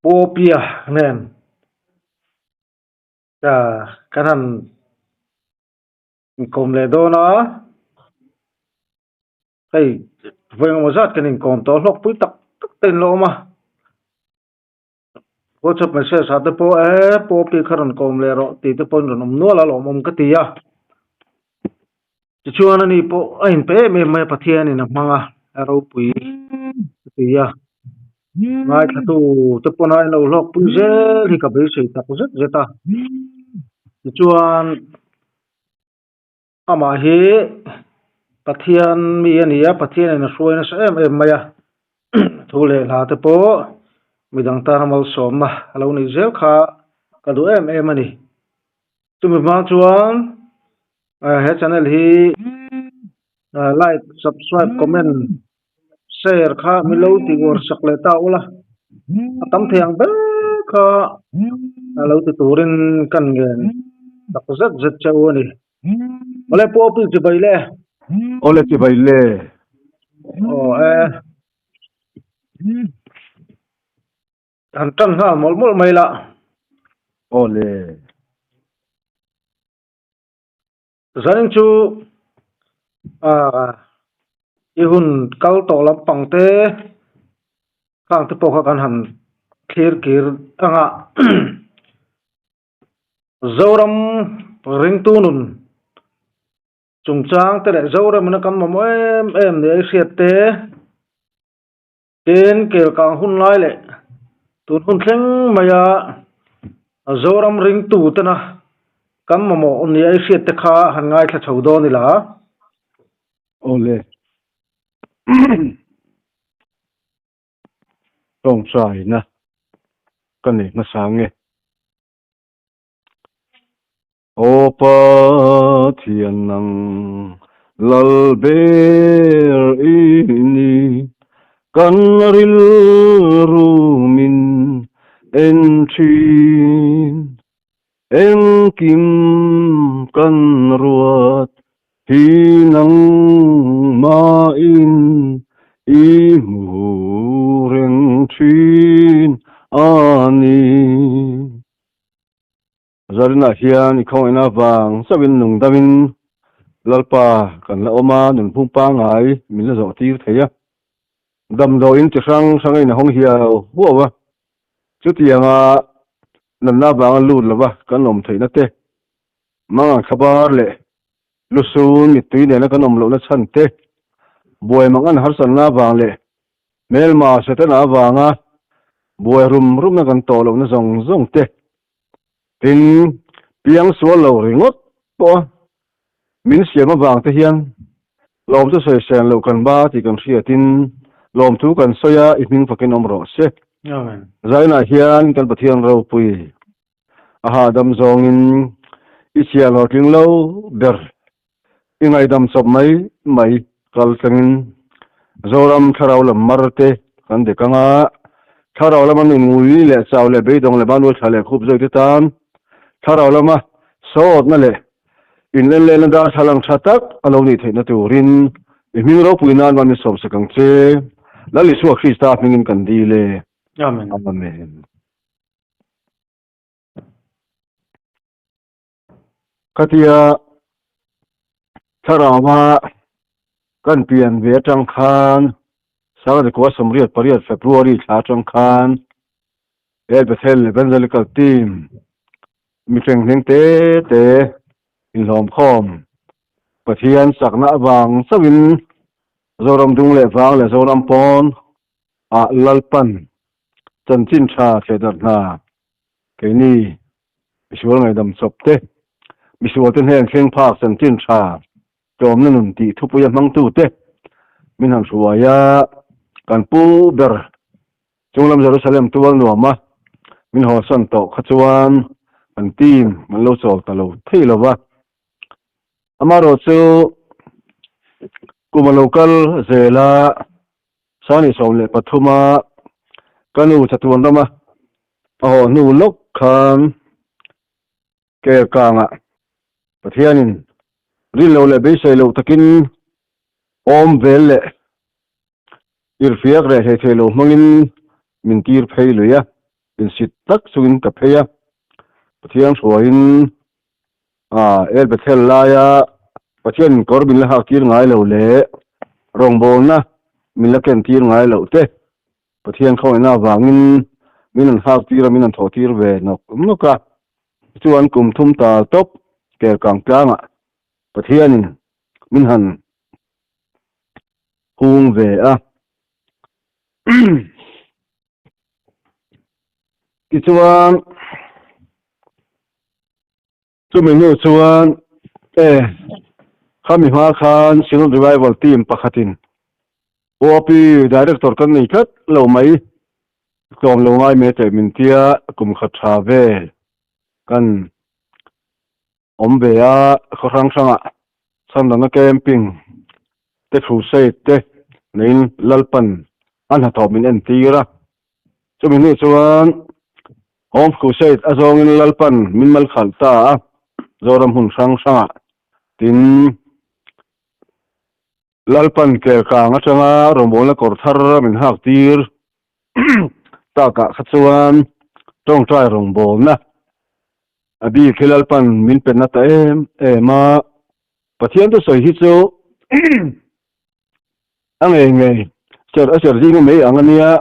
Popia nen kan han inkawm leh dawn a, hei vawi engemaw zat kan inkawm tawh hlawk pui tak tak te in lo awm a. WhatsApp message ah te pawh e Poppy kha rawn kawm leh rawh tih te pawhin rawn awm nual a lawmawm ka ti a. Tichuan ani pawh a inpe em em mai a Pathianin a hmang a a ropui ka ti a. Ngaithlatu te pawn a inlo hlawkpui zel hi ka beisei tak zet zet a. Tichuan amah hi Pathian mi a ni a, Pathianin a hruai nasa em em mai a, thu leh hla te pawh midang tana malsawmna a lo nih zel kha ka duh em em a ni. Chumi hma chuan he channel hi like, subscribe, comment, share kha min lo tih uar sak leh ta ula, a tam thei ang ber kha a lo ti turin kan ngen tak zet zet che u a ni. Awle pu Opi chibai le. Awle chibai le. Aw e. Han tan nghal mawlh mawlh mai la. Awle. Zanin chu ah i hun kal tawh lampang te khang te pawh kha kan han thlir kir ang a Zoram ringtu nun chungchang te leh Zoram in a kan mamawh em em nia i hriat te Tin, kelkang hun lai leh tun hun thleng maia Zoram ringtu tena kan mamawh nia i hriat te kha han ngaithla chho dawn ila. Awle. Tawngtaina ka nei hmasa nge. Aw Pathian nang lal ber i ni, kan rilru min en thin. Engkim kan ruat hi nangmahin i hmu reng thin a ni. Zarinah hian i khawngaihna vang chauhin nung damin Lalpa kan la awm a, nunphung pangngai min la zawh tir thei a. Damdawiin chi hrang hrang a inhawng hiau huau a, chutianga natna vanga lut lova kan awm theihna te, mangan khabar leh lusun mittui nena kan awm lohna chhan te, buai mangan harsatna vang leh hmelma Setana avanga buai rum rumna kan tawh lohna zawng zawng te, Tin, piang sual lo ringawt pawh a min siam avang te hian lawm chu sawi sen loh kan ba tih kan hriatin lawmthu kan sawi a, i hming fakin awm rawh se. Amen. Zainah hian kan Pathian ropui a hahdam zawngin i chhiar hlawhtling lo ber I ngaihdam chawp mai mai kal tlangin Zoram thlarau lam mar te kan dek ang a, thlarau lama nun ngui leh chau leh beidawng leh banul thla leh khup zawih te tan thlarau lama sawtna leh inlenlehna darthlalang tha tak a lo nih theihna turin i hming ropui nan van min sawmsak ang che. Lal Isua Krista hmingin kan dil e. Amen. Amen. Khatia thlarauva kan pian ve atang khan Sangati 88 February thla atang khan he Bethel Evangelical Team mihreng hneng te te inhlawm khawm Pathian chakna avang chauhin Zoram dung leh vang leh Zoram pawn ah Lalpan chanchin tha thehdarh hna keini Misual ngaihdam chawp te, misual te hnen thleng phak chanchin tha tlawmna nun tih thupuia hmangtu te min han hruai a, kan pu ber chunglam Jerusalem tual nuama min hawlsan tawh kha chuan kan team an lo chawl ta lo thei lo va. Amaherawh chu kum a lo kal zel a, Sani 13 a ka nu chatuan rama a haw hnu lawk khan Kelkangah Pathianin rin lo leh beisei loh takin awm vel leh irhfiak reh hlei thei lo hmangin min tir phei lui a, insit tak chungin ka phei a. Pathian hruaiin El Bethel laia Pathianin kawr min la hak tir ngai lo leh rawngbawlna min la ken tir ngai loh te Pathian khawngaihna avangin min an hak tir a, min an thawh tir ve nawk nawk a. Tichuan kum thum tal tawp Kelkang tlangah Pathianin min han hung ve a. Tichuan chumi hnu chuan e khami hma khan Synod Revival Team pakhatin OP Director kan nei tlat lo mai tlawm lo ngai mai teh min tia kum khat tha vel kan awm ve a, khaw hrang hrangah chhandamna camping te crusade te neiin Lalpan a hnathawh min entir a. Chumi hnu chuan Home Crusade a zawngin Lalpan min mal khalh ta a, Zoram hmun hrang hrangah tin Lalpan Kelkang atanga rawngbawlna kawr thar min hak tir takah kha chuan tawngtai rawngbawlna a bik hi Lalpan min pe na ta em em a, Pathian thusawi hi chu a ngei ngei serh a serh zing mai ang a nia,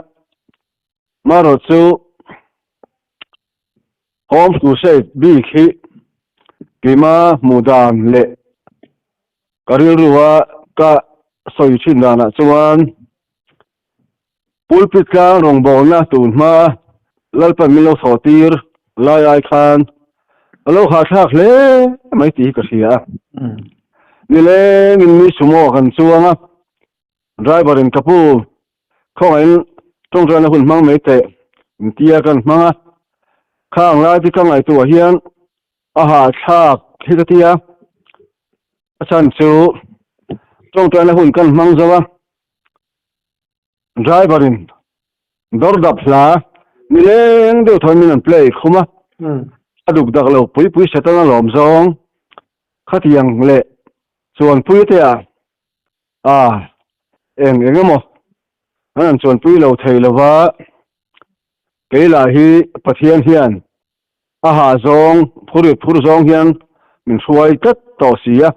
marawh chu Home Crusade bik hi keima hmuh dan leh ka rilrua ka sawi thin danah chuan Pulpit tlang rawngbawlna tun hma Lalpan min lo thawh tir lai ai khan a lo hahthlak hle mai tih hi ka hria a. Nilengin mi sumo kan chuang a, driver in ka pu khawngaihin tawngtaina hun hmang mai teh min tia kan hmang a, khang lai te ka ngaihtuah hian a hahthlak hi ka ti a, a chhan chu tawngtaina hun kan hmang zo a. Driver in dawr dap hla nileng deuh thawn min an play khum a, a duk dak lo pui pui Satan a lawm zawng khatiang leh chuanpui te ah a eng eng emaw an han chuanpui lo thei lo va, kei lah hi Pathian hian a ha zawng phur phur zawng hian min hruai tlat tawh si a,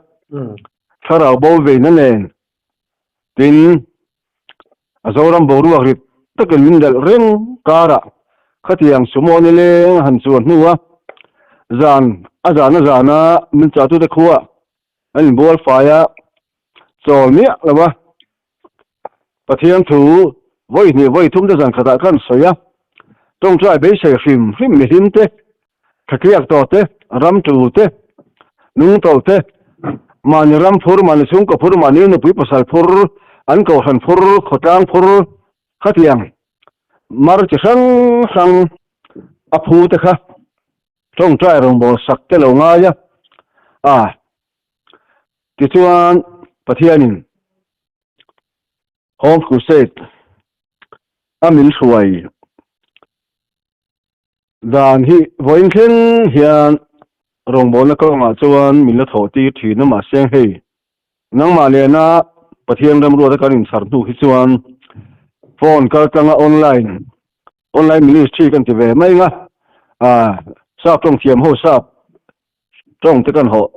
thlarau bo veina nen Tin, a Zoram boruak rit takin min delh reng karah khatiang sumo ni leng a han chuan hnu a, zan a zan a zana min chahtute khua an inbual fai a, chawl miah lo a. Pathian thu vawi hnih vawi thum te zan khatah kan sawi a, tawngtai beisei hrim hrim mihlim te Thlakiak tawh te, ram tul te, nung tawlh te, mahni ram phur, mahni chhungkaw phur, mahni nupui pasal phur, an kohhran phur, khawtlang phur khatiang mar chi hrang hrang a phu te kha tawngtai rawngbâwl sak te lo ngai a. A tichuan Pathianin Home Crusade a min hruai Dan hi vawiin thleng hian rawngbawlna kawngah chuan min la thawh tir thin a, mahse hei nangmah nena Pathian remruata kan inchhar hnu hi chuan phone kal tlanga online online ministry kan ti ve mai ang a, ah sap tawng thiam ho sap tawng te kan hawh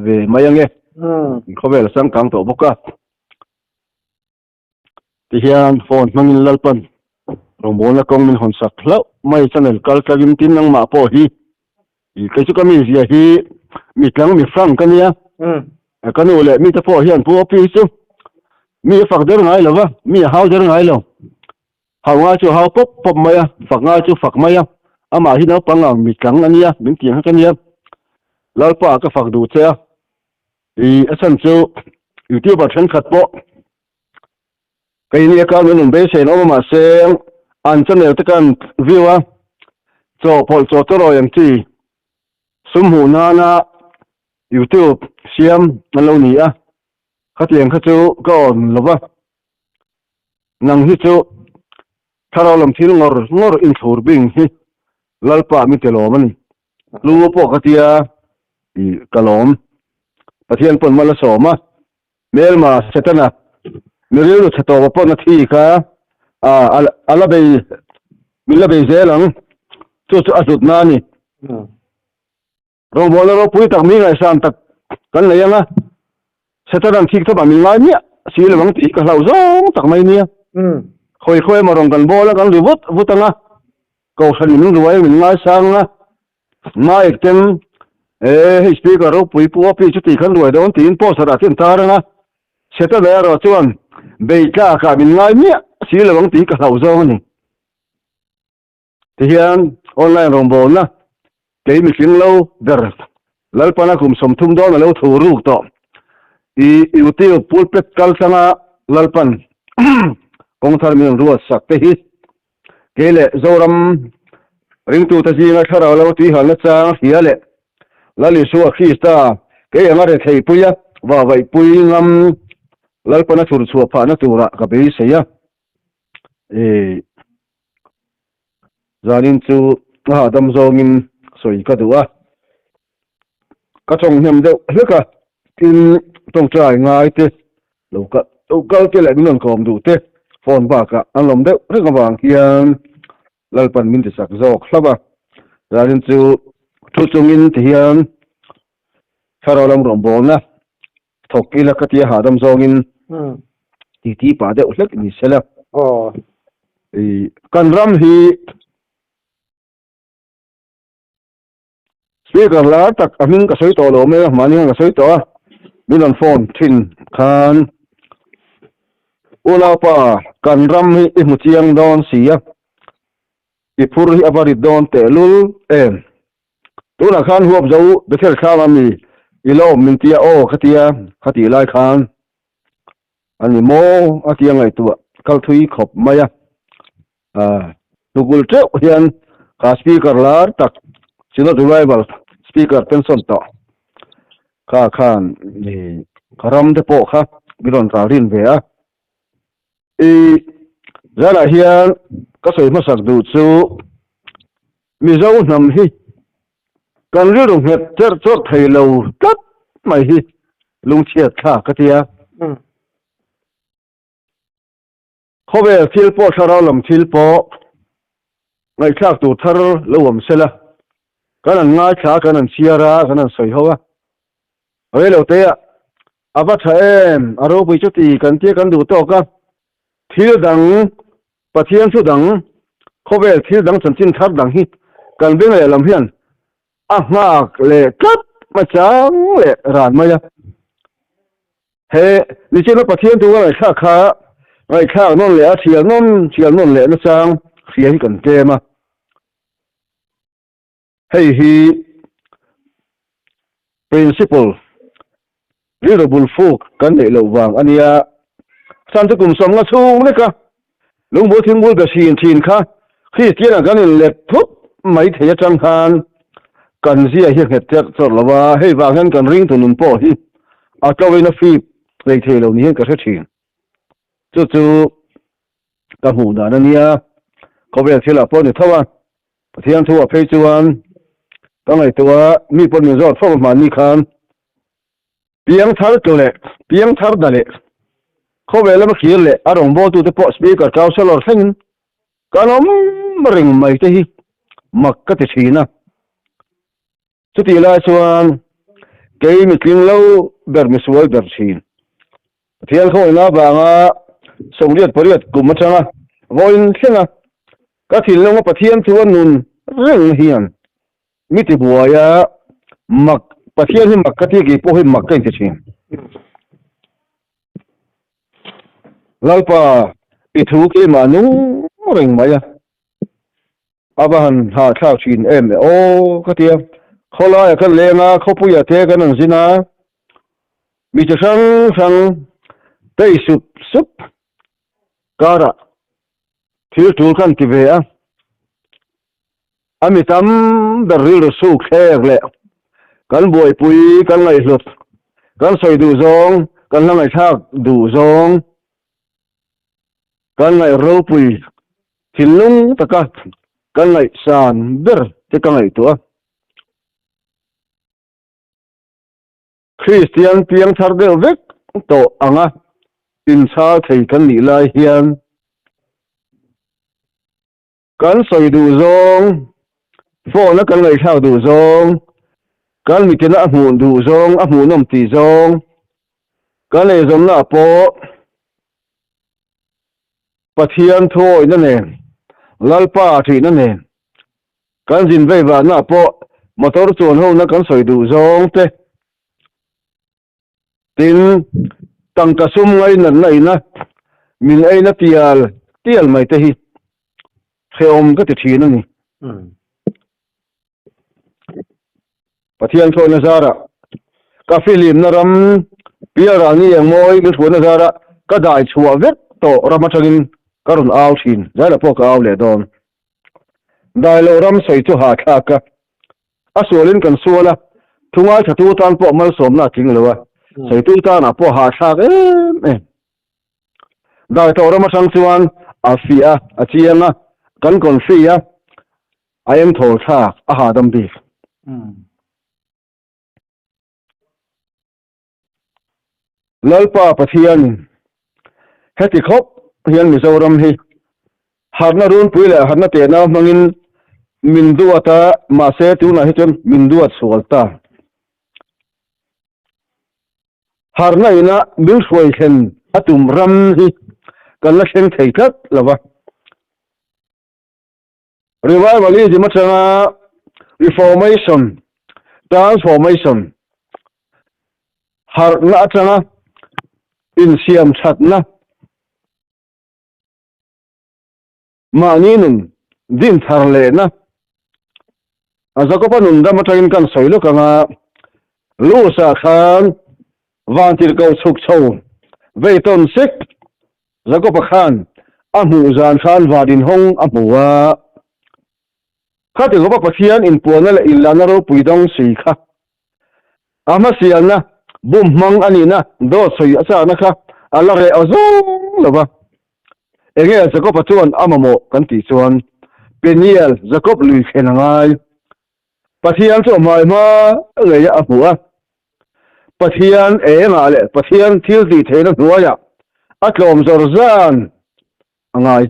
ve mai ang e, khawvel a changkang tawh bawk a. Tihian phone hmangin Lalpan rawngbawlna kawng min hawn sak hlauh mai channel kal tlangin tin nangmah pawh hi kei chu ka mi zia hi mi tlang mi hrang ka nia ka nu leh mite pawh hian pu Opi hi chu mi a fak der ngai lo va mi a hau der ngai lo hau ngai chu hau pawp pawp mai a fak ngai chu fak mai a amah hi naupang ang mi tlang a nia min ti ang kha ka nia Lalpa ka fak duh che a I a chhan chu youtuber thenkhat pawh keini account an rawn beisei an awm a mahse an channel te khan view a chaw pawlh chaw tawrawi ang chi sum hmuh nana youtube siam an lo ni a khatiang kha chu ka awn lo va nang hi chu thlarau lam thil ngawr ngawr inthlur bing hi Lalpa mi telawm a ni lu pawh ka tia i ka lawm. Pathian pawn mal a sawm a, hmelma Setana mi rilru chhe tawpa pawn a thi kha a la bei min la bei zel ang, chu chu a hlutna a ni. Rawngbawlna ropui tak mi ngaihsan tak kan nei ang a, Setana'n thik thawmah min ngai miah si lo ang tih ka hlauh zawng tak mai nia. Khawi khawi emaw rawn kan bawl a, kan ri vut vut ang a, Kohhran min ruai min ngaisang a, Mic ten e hei speaker ropui pu a pi chuti khan ruai dawn tiin poster ah chuan tar ang a, Setana erawh chuan bei tlakah min ngai miah si lo ang tih ka hlauh zawng a ni. Tihian online rawngbawlna kei mihring lo ber Lalpana kum 30 dawn a lo thu ruk tawh i YouTube pulpit kal tlanga Lalpan kawng thar min rawn ruat sak te hi Kei leh Zoram ringtute zinga thlarau lo tuihalna chang hria leh Lal Isua Krista kei anga retheipuia vahvaihpui ngam Lalpana chhur chhuah phahna turah ka beisei a. I zanin chu a hahdam zawngin sawi ka duh a, ka tawng hnem deuh hlek a, tin tawngtai ngai te Lo kal lo kal te leh min rawn kawm duh te phone bakah an lawm deuh reng avang hian Lalpan min ti chak zawk hlauh a. Zanin chu thu chungin ti hian thlarau lam rawngbawlna thawk ila ka tia hahdam zawngin titi pah deuh hlek ni sela. I kan ram hi Speaker lar tak a hming ka sawi tawh lo mai a, mahni khan ka sawi tawh a, min rawn phone thin khan Unaupa kan ram hi i hmu chiang dawn si a, i phur hi a va rit dawn tehlul em? Tunah khan huap zo Bethel thlanga mi i la awm min tia aw ka tia ka tih lai khan a ni maw a tia ngaihtuah kal thui khawp mai a. Hnukul teuh hian kha speaker lar tak Synod Revival speaker pension tawh kha khan ka ram te pawh kha min rawn ralrin ve a. I zanah hian ka sawi hmasak duh chu Mizo hnam hi kan rilru nghet cherh chawrh thei lo tlat mai hi lungchhiat thlak ka tia. Khawvel thil pawh thlarau lam thil pawh ngaihthlak tur thar lo awm sela, kan han ngaithla a, kan han chhiar a, kan han sawi ho a. Reilote ah a va tha em, a ropui chuti kan tia kan duh tawk a, thil dang, Pathian thu dang, khawvel thil dang chanchin thar dang hi kan beng lehlam hian a nghak leh tlat mai chang leh ran mai a. He nichina Pathian tu ka ngaihthlak kha ngaihthlak nawn leh a thial nawn thial nawn leh nachang hria hi kan tlem a. Hei hi Principle rilru bul fuk kan neih loh vang a nia. Chhan chu kum 50 chhung leka lungbul thingbul be hrin thin kha Kristian ah kan inlet thup mai thei atang khan kan zia hi a nghet cherh chawrh lo a, hei vang hian kan ringtu nun pawh hi a tlawin a fip hlei thei lo ni hian ka hre thin. Chu chu ka hmuh dan a nia, khawvel thilah pawh a ni tho a, Pathian thu ah phei chuan ka ngaihtuah a, mi pawh min zawt fo hmanni khan Piangthar tlu leh piangthar da leh khawvel lama kir leh a rawngbawltute pawh Speaker Councillor thlengin kan awm reng mai te hi mak ka ti thin a. Chutih lai chuan kei mitling lo ber misual ber thin. Pathian khawihna avanga 88 kum atanga vawiin thlenga ka thinlunga Pathian chu a nun reng hian Mi ti buai a, mak, Pathian hi mak ka ti kei pawh hi mak ka inti thin. Lalpa, i thu keimah nung reng mai a, a va han hahthlak thin em e aw ka ti a. Khawlaia kan leng a, khawpuia te kan han zin a, mi chi hrang hrang tei sup sup karah thil tul kan ti ve a. A mi tam ber rilru suk thlek leh kan buaipui, kan ngaihhlut, kan sawi duh zawng, kan hla ngaihthlak duh zawng, kan ngaih ropui thinlung taka kan ngaihsan ber te ka ngaihtuah a. Kristian piangthar deuh vek tawh anga inchhal thei kan nih lai hian kan sawi duh zawng, phone a kan ngaihthlak duh zawng, kan mitina a hmuh duh zawng, a hmuhnawm tih zawng, kan eizawnna ah pawh Pathian thuawihna nen, Lalpa thihna nen, kan zin vei vahna ah pawh motor chuan hona kan sawi duh zawng te, Tin, tangka sum ngainatna ina min eina tial tial mai te hi hrehawm ka ti thin a ni. Pathian hruaina zarah ka fihlimna ram Pialrani engmawi min hruaina zarah ka dai chhuah vek tawh ram atangin ka rawn au thin, zailah pawh ka au leh dawn. Dai loh ram sawi chu hahthlak a. A sualin kan sual a, thu ngaithatu tan pawh malsawmna a tling lo a, sawitu tanah pawh hahthlak em em. Dai tawh ram atang chuan a fiah a, a chiang a, kan confi a, a eng thawl thlak, a hahdam bik. Lalpa Pathianin heti khawp hian Mizoram hi harhna runpui leh harhna tehna hmangin min duat a, mahse tunah hi chuan min duat sual ta. Harhna ina min hruai thlen a tum ram hi kan la thleng thei tlat lo va. Revivalism atanga Reformation, Transformation, harhna atanga insiam thatna, mahni nun din thar lehna, a Jakoba nun ram atangin kan sawi lawk anga Lusa khan vantirhkoh chhuk chho vei tawn sek Jakoba khan a hmuh zan khan van inhawng a hmu a. Khati khawpa Pathian inpuanna leh inlahna ropui dang si kha a hmasialna bum hmang a nihna dawt sawi a chakna kha a la reh aw zawng lo va. Enge Jakoba chuan a mamawh kan tih chuan Peniel Jakob lui thlen a ngai. Pathian chu a hmai hma ngei a hmu a. Pathian engah leh Pathian thil tih theihna hnuaiah a tlawm zawr zan a ngai.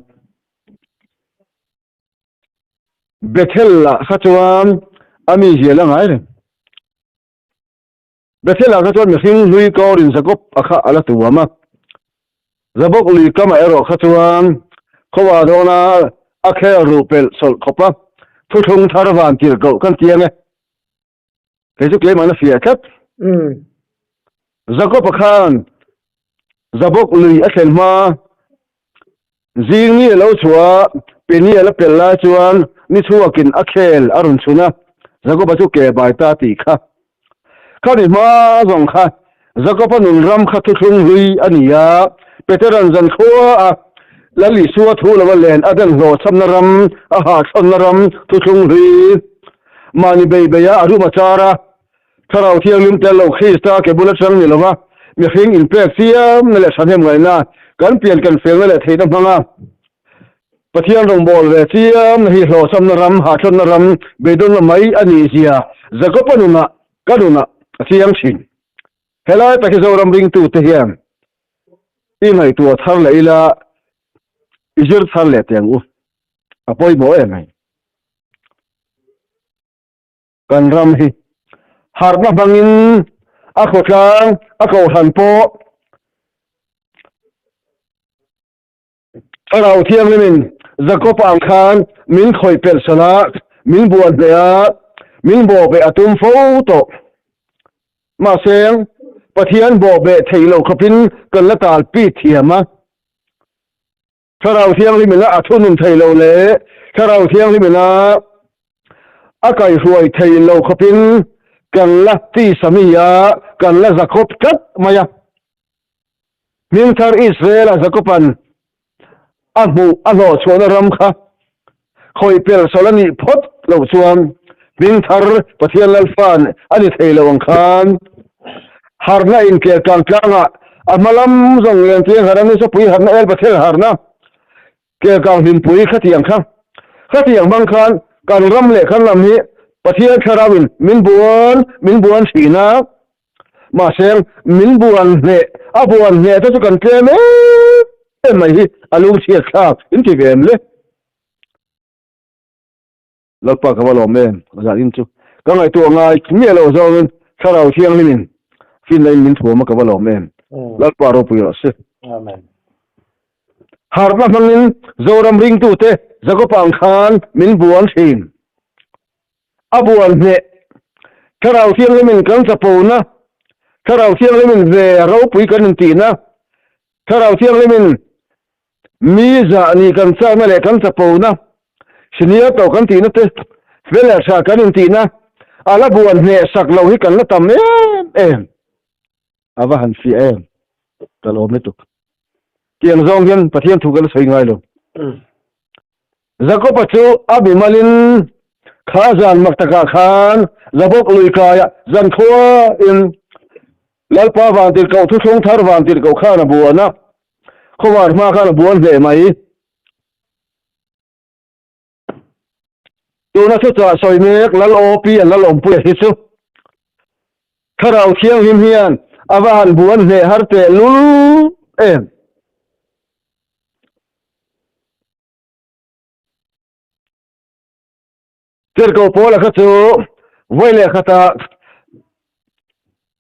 Bethel ah kha chuan a mi zial a ngai reng. Bethel ah kha chuan mihring hlui kawrin Jakob a kha a la tuam a. Jabok lui kamah erawh kha chuan khawa dawna a khel ruh pelh sawlh khawp a, thuthlung thar van tirhkoh kan ti ang e. Kei chu keimah na fiah tlat. Jakob-a khan Jabok lui a thlen hma zing ni a lo chhuah a, Peniel a pel lai chuan ni chhuakin a khel a rawn chhun a, Jakob-a chu ke bai ta tih kha. Khami hma zawng kha Jakob-a nun ram kha thuthlung hlui a ni a, Petera'n zankhua a Lal Isua thu lova len a den hlawhchhamna ram, a hahthlawnna ram thuthlung hlui. Mahni bei beia a rum a char a, Thlarau Thianghlim tel lo Krista ke bul atang ni lova mihring inpek chiamna leh thahnem ngaihna, kan pian kan felna leh theihna hmanga Pathian rawngbâwl ve chiamna hi hlawhchhamna ram, hahthlawnna ram, beidawnna mai a nih zia Jakob-a nunah, ka nunah a chiang thin. Helai tak hi Zoram ringtute hian i ngaihtuah thar leh ila, i zir thar leh teh ang u. A pawimawh em mai. Kan ram hi harhna hmangin a khawtlang, a kohhran pawh Thlarau Thianghlimin Jakob ang khan min khawih pelh san a, min buan hneh a, min bawhbeh a tum fo tawh. Mahse, Pathian bawhbeh theih loh khawpin kan la talpi thiam a. Thlarau Thianghlim ina a thunun thei lo leh Thlarau Thianghlim ina a kaihruai thei lo khawpin kan la tisa mi a, kan la Jakob tlat mai a. Hmingthar Israel-a Jakob-a'n a hmuh a hlawhchhuahna ram kha khawih pel sawlh a nih phawt loh chuan Hmingthar Pathian Lalfa'n a ni thei lo ang khan harhna inkel tlang tlangah a hma lam zawng Liantiang harhna, Nisapui harhna, Elbathel harhna, Kelkang hlimpui khatiang kha khatiang hmang khan kan ram leh kan lam hi Pathian Thlarauin min buan min buan thin a. Mahse, min buan hneh, a buan hneh te chu kan tlem em em mai hi a lungchhiat thlak in ti ve em le? Lalpa ka va lawm em? Zan in chu ka ngaihtuah ngai miah lo zawngin Thlarau Thianghlimin finna in min thuam a ka va lawm em? Lalpa ropui rawh se. Amen. Harhna hmangin Zoram ringtute Jakob ang khan min buan thin. A buan hneh. Thlarau Thianghlimin kan chapona, Thlarau Thianghlimin ve ropui kan intihna, Thlarau Thianghlimin mi zah ni kan chakna leh kan chapona, senior tawh kan tihna te, fel leh tha kan intihna, a la buan hneh sak lo hi kan la tam em em. A va han fiah em? Ka lawm lutuk. Tiang zawng hian Pathian thu ka la sawi ngai lo. Jakoba chu a bimalin kha zan mak takah khan Jabok lui kaiah zan khua in Lalpa vantirhkoh thuthlung thar vantirhkoh khan a buan a, khawvar hma khan a buan hle mai. Tuna thuchah sawi mek Lal Awpi an Lal Awmpuia hi chu Thlarau Thianghlim hian a va han buan hneh har teh lul em. Tirhkoh Paula kha chu vawi leh khatah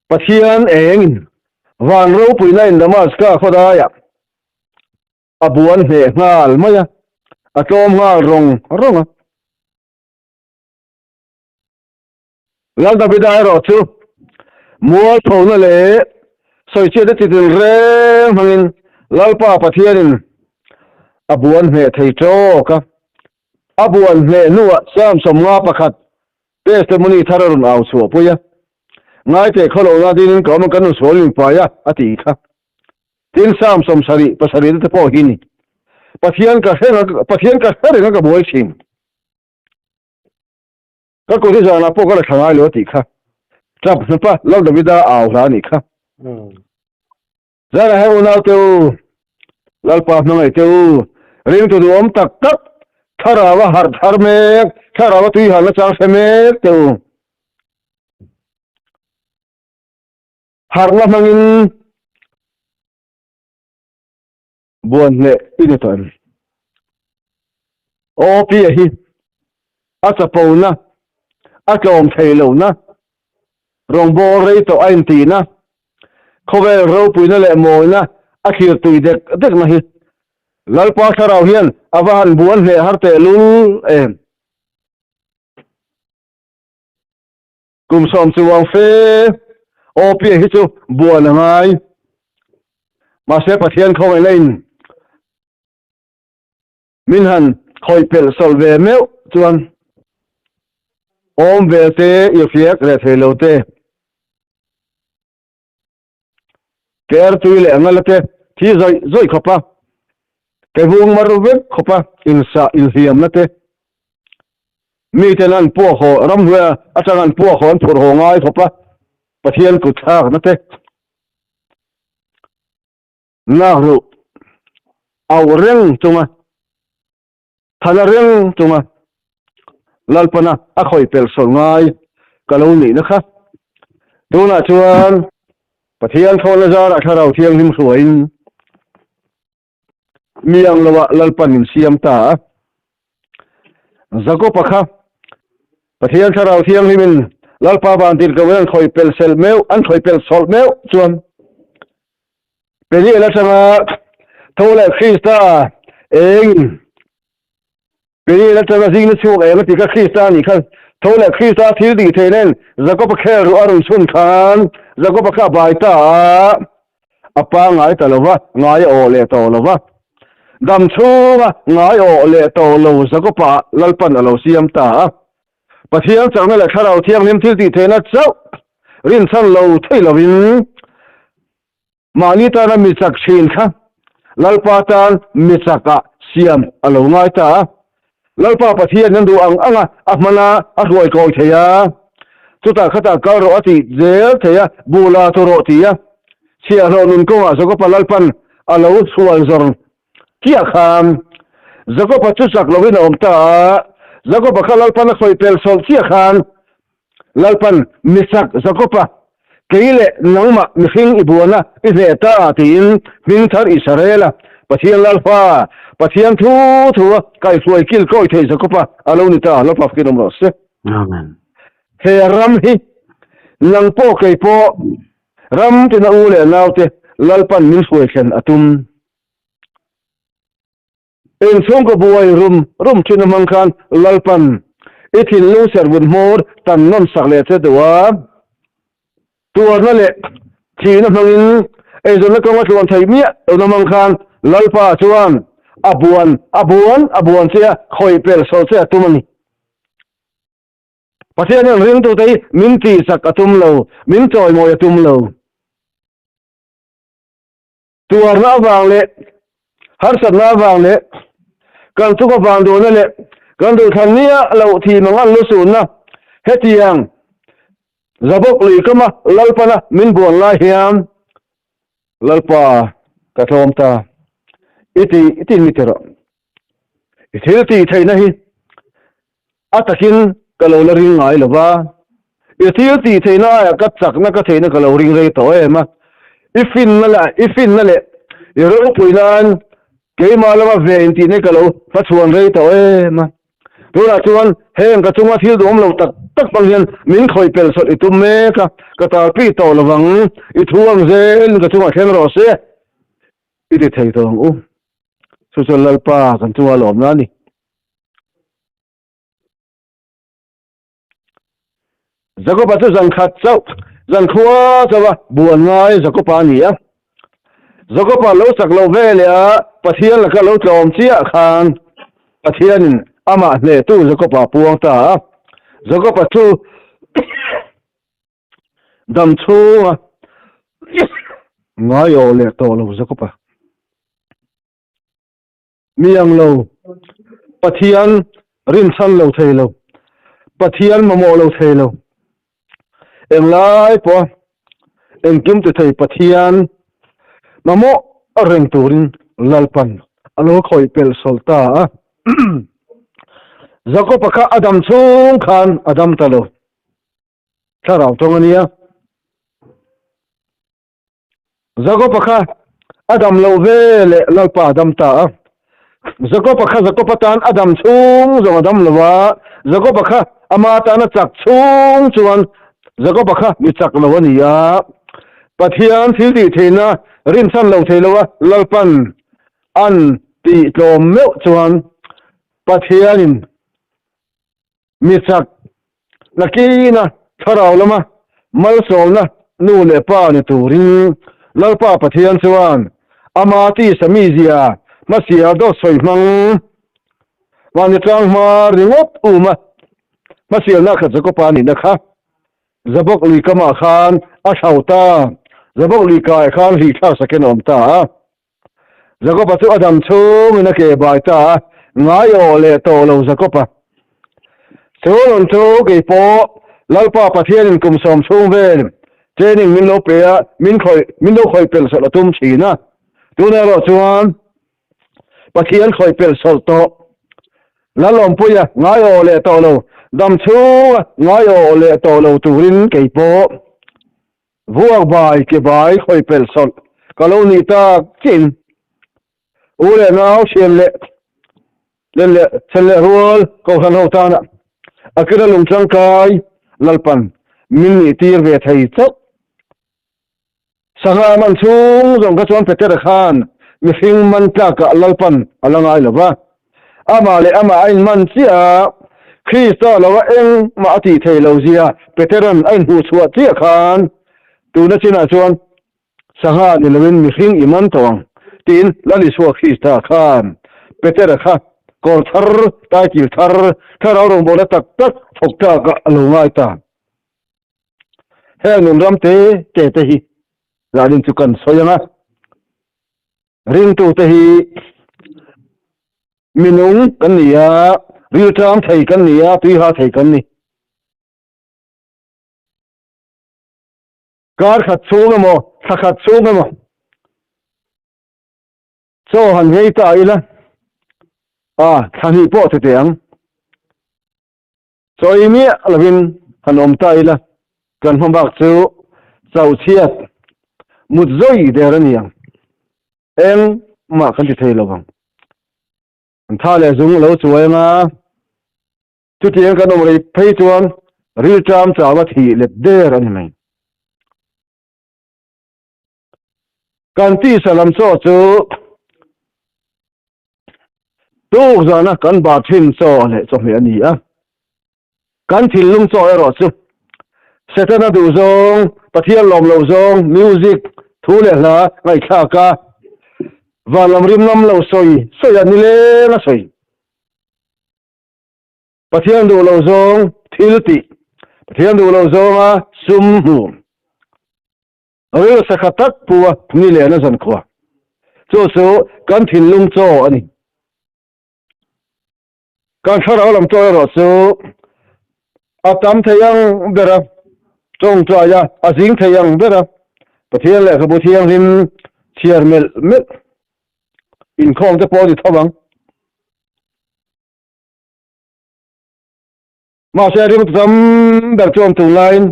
Pathian engin van ropuina in Damaska khawdaiah a buan hneh nghal mai a, a tlawm nghal rawng rawng a. Lal Davida erawh chu mualphona leh sawichhiatna chi tin reng hmangin Lalpa Pathianin a buan hneh thei tawk a. A buan hneh hnuah Psalm 51 testimony thar a rawn au chhuahpui a, Ngaiteh khawlohna dinin ka awm a, kan insual inpai a, a tih kha. Tin, Psalm 70 pasarih te pawh hi ni. Pathian ka hre reng a, Pathian ka hre reng a ka buai thin. Ka kut hi zanah pawh ka la thla ngai lo a tih kha. Tap hnapa Lal Davida a au hla a nih kha. Zanah hian unau te u, Lalpa hmangaih te u, ringtu duhawm tak tak, thlarau a harh thar mek, thlarau a tui halna chang hre mek te u. Harhna hmangin buan hneh i ni tawh em? Aw Pia hi a chapona, a tlawm thei lohna, rawngbâwl rei tawh a intihna, khawvel ropuina leh mawina a thlir tui dek dekna hi Lalpa Thlarau hian a va han buan hneh har tehlul em? Kum 10 chuang fe aw piah hi chu buan a ngai. Mahse Pathian khawngaihna in min han khawih pelh sawlh ve meuh chuan awm vel te irhriak leh thei lo te, Ker tui leh ngal te thi zawih zawih khawp a, ke vung mar vek khawp a insah inhliamna te, miten an puak haw ramhnuai atang an puak haw an phurh haw ngai khawp a Pathian kut thlakna te, nakruh auh reng chunga Thana reng chunga Lalpana a khawih pelh sawlh ngai ka lo nihna kha. Tunah chuan Pathian thlawhna zarah Thlarau Thianghlim hruaiin mi ang loah Lalpan min siam ta a. Jakob-a kha Pathian Thlarau Thianghlimin Lalpa vantirhkohin an khawih pelh selh meuh, an khawih pelh sawlh meuh chuan Peniel atanga tho leh Krista engin Peniel atanga zingna chhuak eng a ti kha Krista a nih kha. Tho leh Krista thil tih theih nen Jakob-a khel ruh a rawn chhun khan Jakob-a kha a bai ta a, a pangngai ta lo va, ngai a awh leh tawh lo va. Dam chhunga ngai awh leh tawh lo Jakob-a Lalpan a lo siam ta a. Pathian chakna leh Thlarau Thianghlim thil tih theihna chauh rinchhan lo thei lovin mahni tana mi chak thin kha Lalpa tan mi chakah siam a lo ngai ta a. Lalpa Pathian an duh ang anga a hmana a hruai kawi thei a, chutah khatah kal rawh a tih zel thei a, buh la tu rawh ti a, chhiahhlawh nun kawngah Jakoba Lalpan a lo chhuan zawr Chiah khan Jakoba chu chak lovin a awm ta a, Jakoba kha Lalpan a khawih pel sawlh chiah khan Lalpan misak Jakoba. Kei leh nangmah mihring i buana i hneh ta tiin hming thar i sa rel a, Pathian Lalpa, Pathian thu thu a kaihhruai kil kawi thei Jakob-a a lo ni ta, Lalpa fakin awm rawh se. Amen. He ram hi nang pawh kei pawh ram tina u leh naute Lalpan min hruai thlen a tum. Eng chhungkaw buai rum rum thin a hmang khan Lalpan i thinlung servun hmawr tan nawn sak leh che duh a. Tuarna leh thihna hmangin eizawnna kawng a tluan theih miah lohna hmang khan Lalpa chuan a buan a buan a buan che a, khawih pel sawh che a tum a ni. Pathian hian ringtute hi min tihsak a tum lo, min chawimawi a tum lo. Tuarna avang leh harsatna avang leh kan chunga vanduahna leh kan duhthlan nia loh thih mang an lusunna hetiang Zabawk lui kama Lalpana min buan lai hian Lalpa ka tlawm ta i ti i ti mi ti rawh. I thil tih theihna hi A takin ka lo la ring ngai lo va, i thil tih theihna aiah ka chakna ka theihna ka lo ring rei tawh em a, i finna leh i finna leh i ropui nan keimah lama ve intihna ka lo hmachhuan rei tawh em a. Tunah chuan heng ka chunga thil duhawm lo tak tak hmang hian min khawih pel sawlh i tum mek a, ka tarpi tawh lo vang, i thu ang zelin ka chungah thleng rawh se i ti thei tawh ang u. Chu chuan Lalpa kan chunga lawmna a ni. Jakoba chu zan khat chauh, zan khua chauh a buan ngai Jakoba a ni a. Jakoba lo chak lo ve leh a Pathian laka lo tlawm chiah khan Pathianin amah hnehtu Jakoba a puang ta a. Jakoba chu dam chhunga ngai awh leh tawh lo Jakoba. Mi ang lo, Pathian rinchhan lo thei lo, Pathian mamawh lo thei lo, englai pawha engkim ti thei Pathian mamawh reng turin Lalpan a lo khawih pelh sawlh ta a. Jakob-a kha a dam chhung khan a dam ta lo. Thlarau tawng a nia. Jakob-a kha a dam loh ve leh Lalpa a dam ta a. Jakob-a kha Jakob-a tan a dam chhung zawng a dam lo a, Jakob-a kha ama tan a chak chhung chuan Jakob-a kha mi chak lo a ni a. Pathian thil tih theihna rinchhan lo thei lo a Lalpan an tih tlawm meuh chuan Pathianin Mi chak nakina thlarau lama malsawmna nu leh pa ni turin Lalpa Pathian chuan ama tisa mizia hmasial dawt sawi hmang mahni tlang hma ringawt uma hmasialna kha Jakopa nihna kha Zabawk lui kamah khan a thlauh ta, Zabawk lui kaiah khan hlih thlak sakin a awm ta a. Jakoba chu a dam chhungin a ke bai ta a, ngai awh leh tawh lo Jakoba. Chu rawn chu kei pawh Lalpa Pathianin kum sawm chhung vel training min lo pe a, min khawih min lo khawih pelh sawlh a tum thin a. Tunah erawh chuan Pathian khawih pelh sawlh tawh Lalawmpuia ngai awh leh tawh lo, dam chhunga ngai awh leh tawh lo turin kei pawh Vuak bai ke bai khawi pelh sawlh ka lo nih tak chin. U leh nau thian leh len leh then leh rual kohhran ho tana a kila lung tangkai Lalpan min nih tir ve thei chauh. Sangha man chhung zawng kha chuan Petera khan mihring man tlakah Lalpan a la ngai lo va. Amah leh amah a inman chiah a, Krista lo a engmah a tih thei lo zia Petera'n a inhmuhchhuah chiah khan tuna chinah chuan sangha ni loin mihring i man tawh ang tiin Lal Isua Krista khan Petera kha kawr thar, taikil thar, thlarau rawngbawlna tak tak thawk tlakah a lo ngai ta. Heng nunram te te te hi zanin chu kan sawi ang a. Ringtute hi minung kan ni a, rilṭam thei kan ni a, tuiha thei kan ni. Kar khat chhung emaw, thla khat chhung emaw chaw han ngei ta ila, a thla hnih pawh ti teh ang. Chawi miah lovin han awm ta ila, kan hma bak chu Chauchhiat mut zawi der a ni ang. Engmah kan ti thei lo vang. An tha leh zung lo chuai anga chutiang kan awm rei phei chuan rilṭam chau a thih let der a ni mai. Kan tisa lam chaw chu tuk zana kan bar thin chaw leh chawhmeh a ni a. Kan thinlung chaw erawh chu Setana duh zawng, Pathian lawm lo zawng, music, thu leh hla ngaihthlak a, van lam rim ngam lo sawi sawi a ni leng a sawi. Pathian duh lo zawng thil tih, Pathian duh lo zawnga sum hmu, ril sakha tak pu a ni lehna zankhua. Chu chu kan thinlung chaw a ni. Kan thlarau lam chaw erawh chu a tam thei ang ber a, tawngtai a, a zing thei ang ber a, Pathian lehkhabu thianghlim chhiar melh melh inkhawm te pawh a ni tho ang. Mahse ring tam ber chuan tunlaiin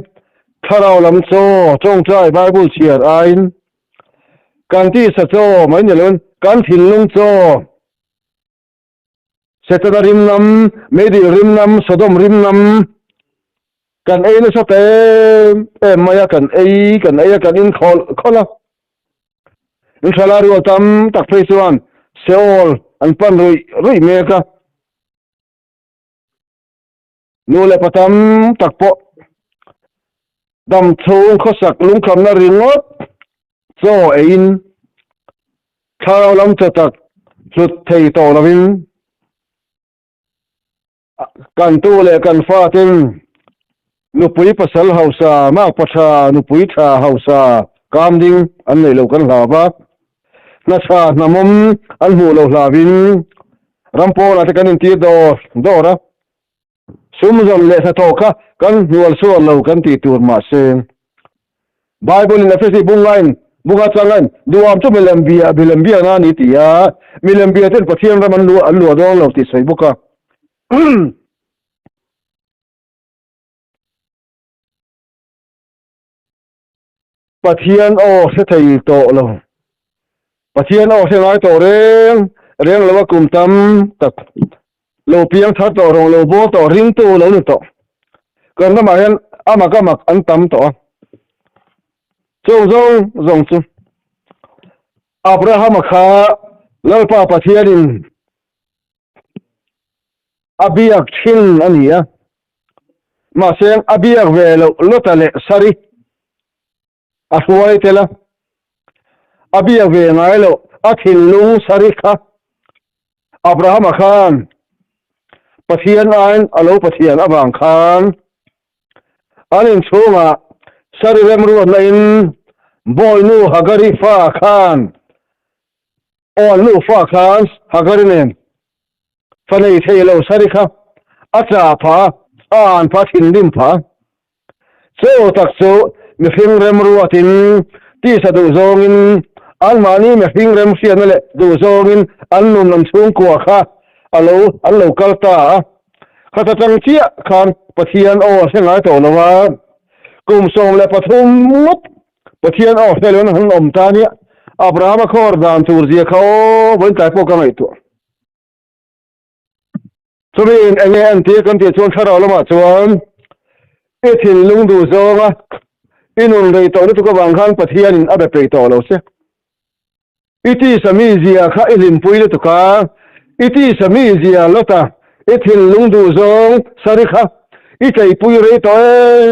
thlarau lam chaw tawngtai Bible chhiar aiin kan tisa chaw mai ni loin kan thinlung chaw Setana rimnam, meidil rimnam, Sodom rimnam kan ei nasa ta em em mai a, kan ei kan ei a, kan in khawlh khawlh a. In thala rual tam tak phei chuan Seol an pan ruih ruih mek a. Nu leh pa tam tak pawh dam chhung khawsak lungkhamna ringawt chaw eiin thlarau lam chaw tak hlut thei tawh lovin kan tu leh kan faten nupui pasal hausa, makpa tha, nupui tha hausa kam ding an neih loh kan hlau va, hna tha hnamawm an hmuh loh hlauin ram pawlah te kan intir dawr dawr a. Sum zawn leh hnathawh kha kan hnual sual lo kan tih tur mahse Bible in Ephesi bungain bunga changain duham chu milem bia milem biakna a ni ti a, milem bia ten Pathian ram an luah an luah dawn lo tih sawi bawk a. Pathian aw hre thei tawh lo. Pathian aw hre ngai tawh reng reng lo a kum tam tak lo piang thar tawh rawng lo bawl tawh ringtu lo ni tawh. Kan ramah hian a mak a mak an tam tawh a. Chung zawng zawng chu Abrahama kha Lalpa Pathianin a biak thin a ni a, mahse a biak ve loh Lota leh Sari a hruai tel a, a biak ve ngai loh a thinlung Sari kha Abrahama khan Pathian aiin a lo Pathian avang khan an inchhungah Sari remruatna in bawinu Hagari fa khan Aw an nufa khan Hagari nen fa nei thei lo Sari kha a tla pha a, a an pha thinrim pha. Chu tak chu mihring remruatin tisa duh zawngin anmahni mihring remhriatna leh duh zawngin an nun an chhungkua kha a lo an lo kal ta a. Khata tang chiah khan Pathian aw a hre ngai tawh lo a, kum 13 ngawt Pathian aw hre loin han awm ta nia, Abrahama khawr dan tur zia kha aw vawiin tlai pawh ka ngaihtuah. Chumi in enge an tir kan tih chuan thlarau lamah chuan i thinlung duh zawnga i nun rei tawh lutuk avang khan Pathianin a be peih tawh lo che. I tisa mi zia kha i hlimpui lutuk a, i tisa mi zia lawta i thinlung duh zawng sari kha i tleipui rei tawh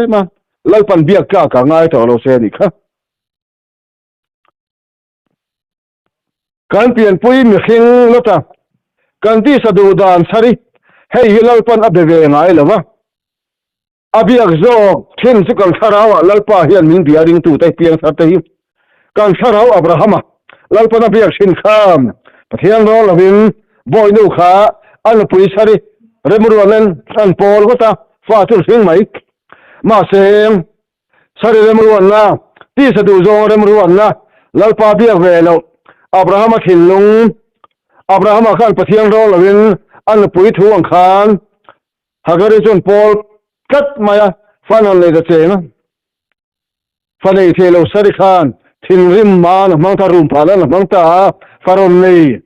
em a, Lalpan biak tlak a ngai tawh lo che a nih kha. Kan pianpui mihring lawta kan tisa duh dan sari hei hi Lalpan a be ve ngai lo va. A biak zawk thin chu kan thlarauah Lalpa hian min bia ringtute piangtharte hi kan thlarau Abrahama Lalpan a biak thin kha Pathian rawl lovin bawinu kha a nupui Sari remruanin an pawl ngawt a, fa chu hring mai. Mahse, Sari remruanna, tisa duh zawng remruanna Lalpa biak ve loh Abrahama thinlung Abrahama khan Pathian rawl lovin a nupui thu ang khan Hagari chuan pawl tlat mai a, fan han nei ta cheng a. Fa nei thei lo Sari khan thinrim man a hmang ta, rum phah nan a hmang ta a, fa rawn nei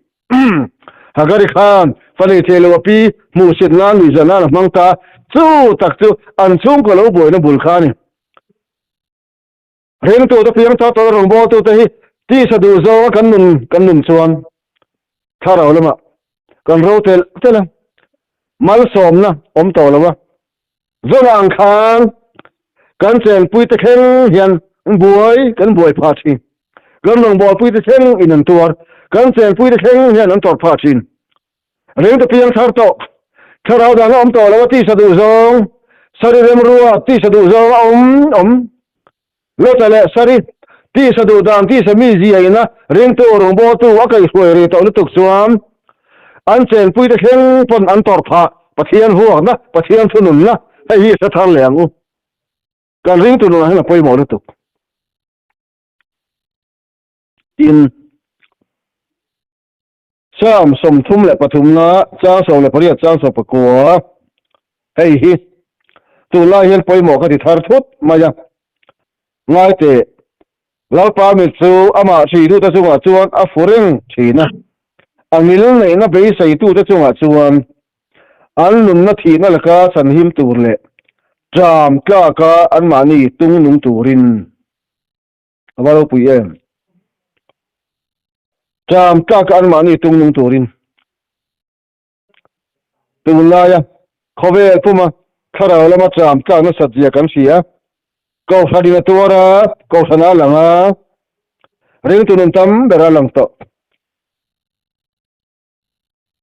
Hagari khan fa nei thei lo a pi hmuhsit nan nuihzah nan a hmang ta a, chu tak chu an chhungkaw lo buaina bul kha a ni. Ringtute piang thar tawh rawngbawltute hi tisa duh zawnga kan nun kan nun chuan thlarau lamah kan ro telh telh a, malsawmna awm tawh lo a. Zawn ang khan kan chenpuite thleng hian buai kan buai phah thin. Kan rawngbawlpuite thleng in an tuar, kan chenpuite thleng hian an tawrh phah thin. Ringtu piang thar tawh, thlarau dang a awm tawh lo a tisa duh zawng, sari remrua tisa duh zawng a awm awm. Lota leh sari tisa duh dan tisa mi zia ina ringtu rawngbawltu a kaihhruai rih tawh lutuk chuan an chenpuite thleng pawn an tawrh phah Pathian vuakna, Pathian thununna hei hi hre thar leh ang u. Kan ringtu nunah hian a pawimawh lutuk. Tin. Psalm 33 chang 18 chang 19, Hei hi tunlai hian pawimawh ka ti thar thut mai a, ngai teh, Lalpa mit chu amah ṭhihtute chungah chuan a fu reng ṭhin a, a ngil neihna beiseitute chungah chuan an nunna thihna laka chhanhim tur leh ṭam tlaka anmahni tung nung turin. A va ropui em? Ṭam tlaka anmahni tung nung turin tunlaia khawvel puma thlarau lama ṭam tlak nasat zia kan hria. Kohhran in a tuar a, kohhran a lang a, ringtu nun tam ber a lang tawh.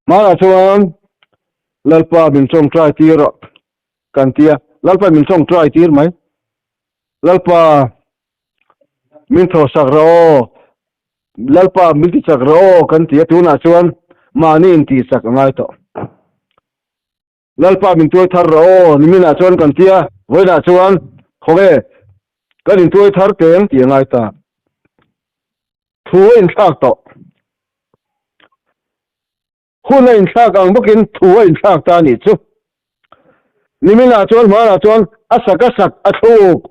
Hmanah chuan Lalpa min tawngtai tir rawh kan ti a, Lalpa min tawngtai tir mai. Lalpa min thawhsak rawh aw, Lalpa min tichak rawh aw kan ti a, tunah chuan mahni intihchak a ngai tawh. Lalpa min tuai thar rawh aw, niminah chuan kan ti a, vawiinah chuan khawnge kan intuai thar teng tih a ngai ta. Thu a inthlak tawh. Hun a inthlak ang bawkin thu a inthlak ta a nih chu. Niminah chuan hmanah chuan a sak a sak a thluk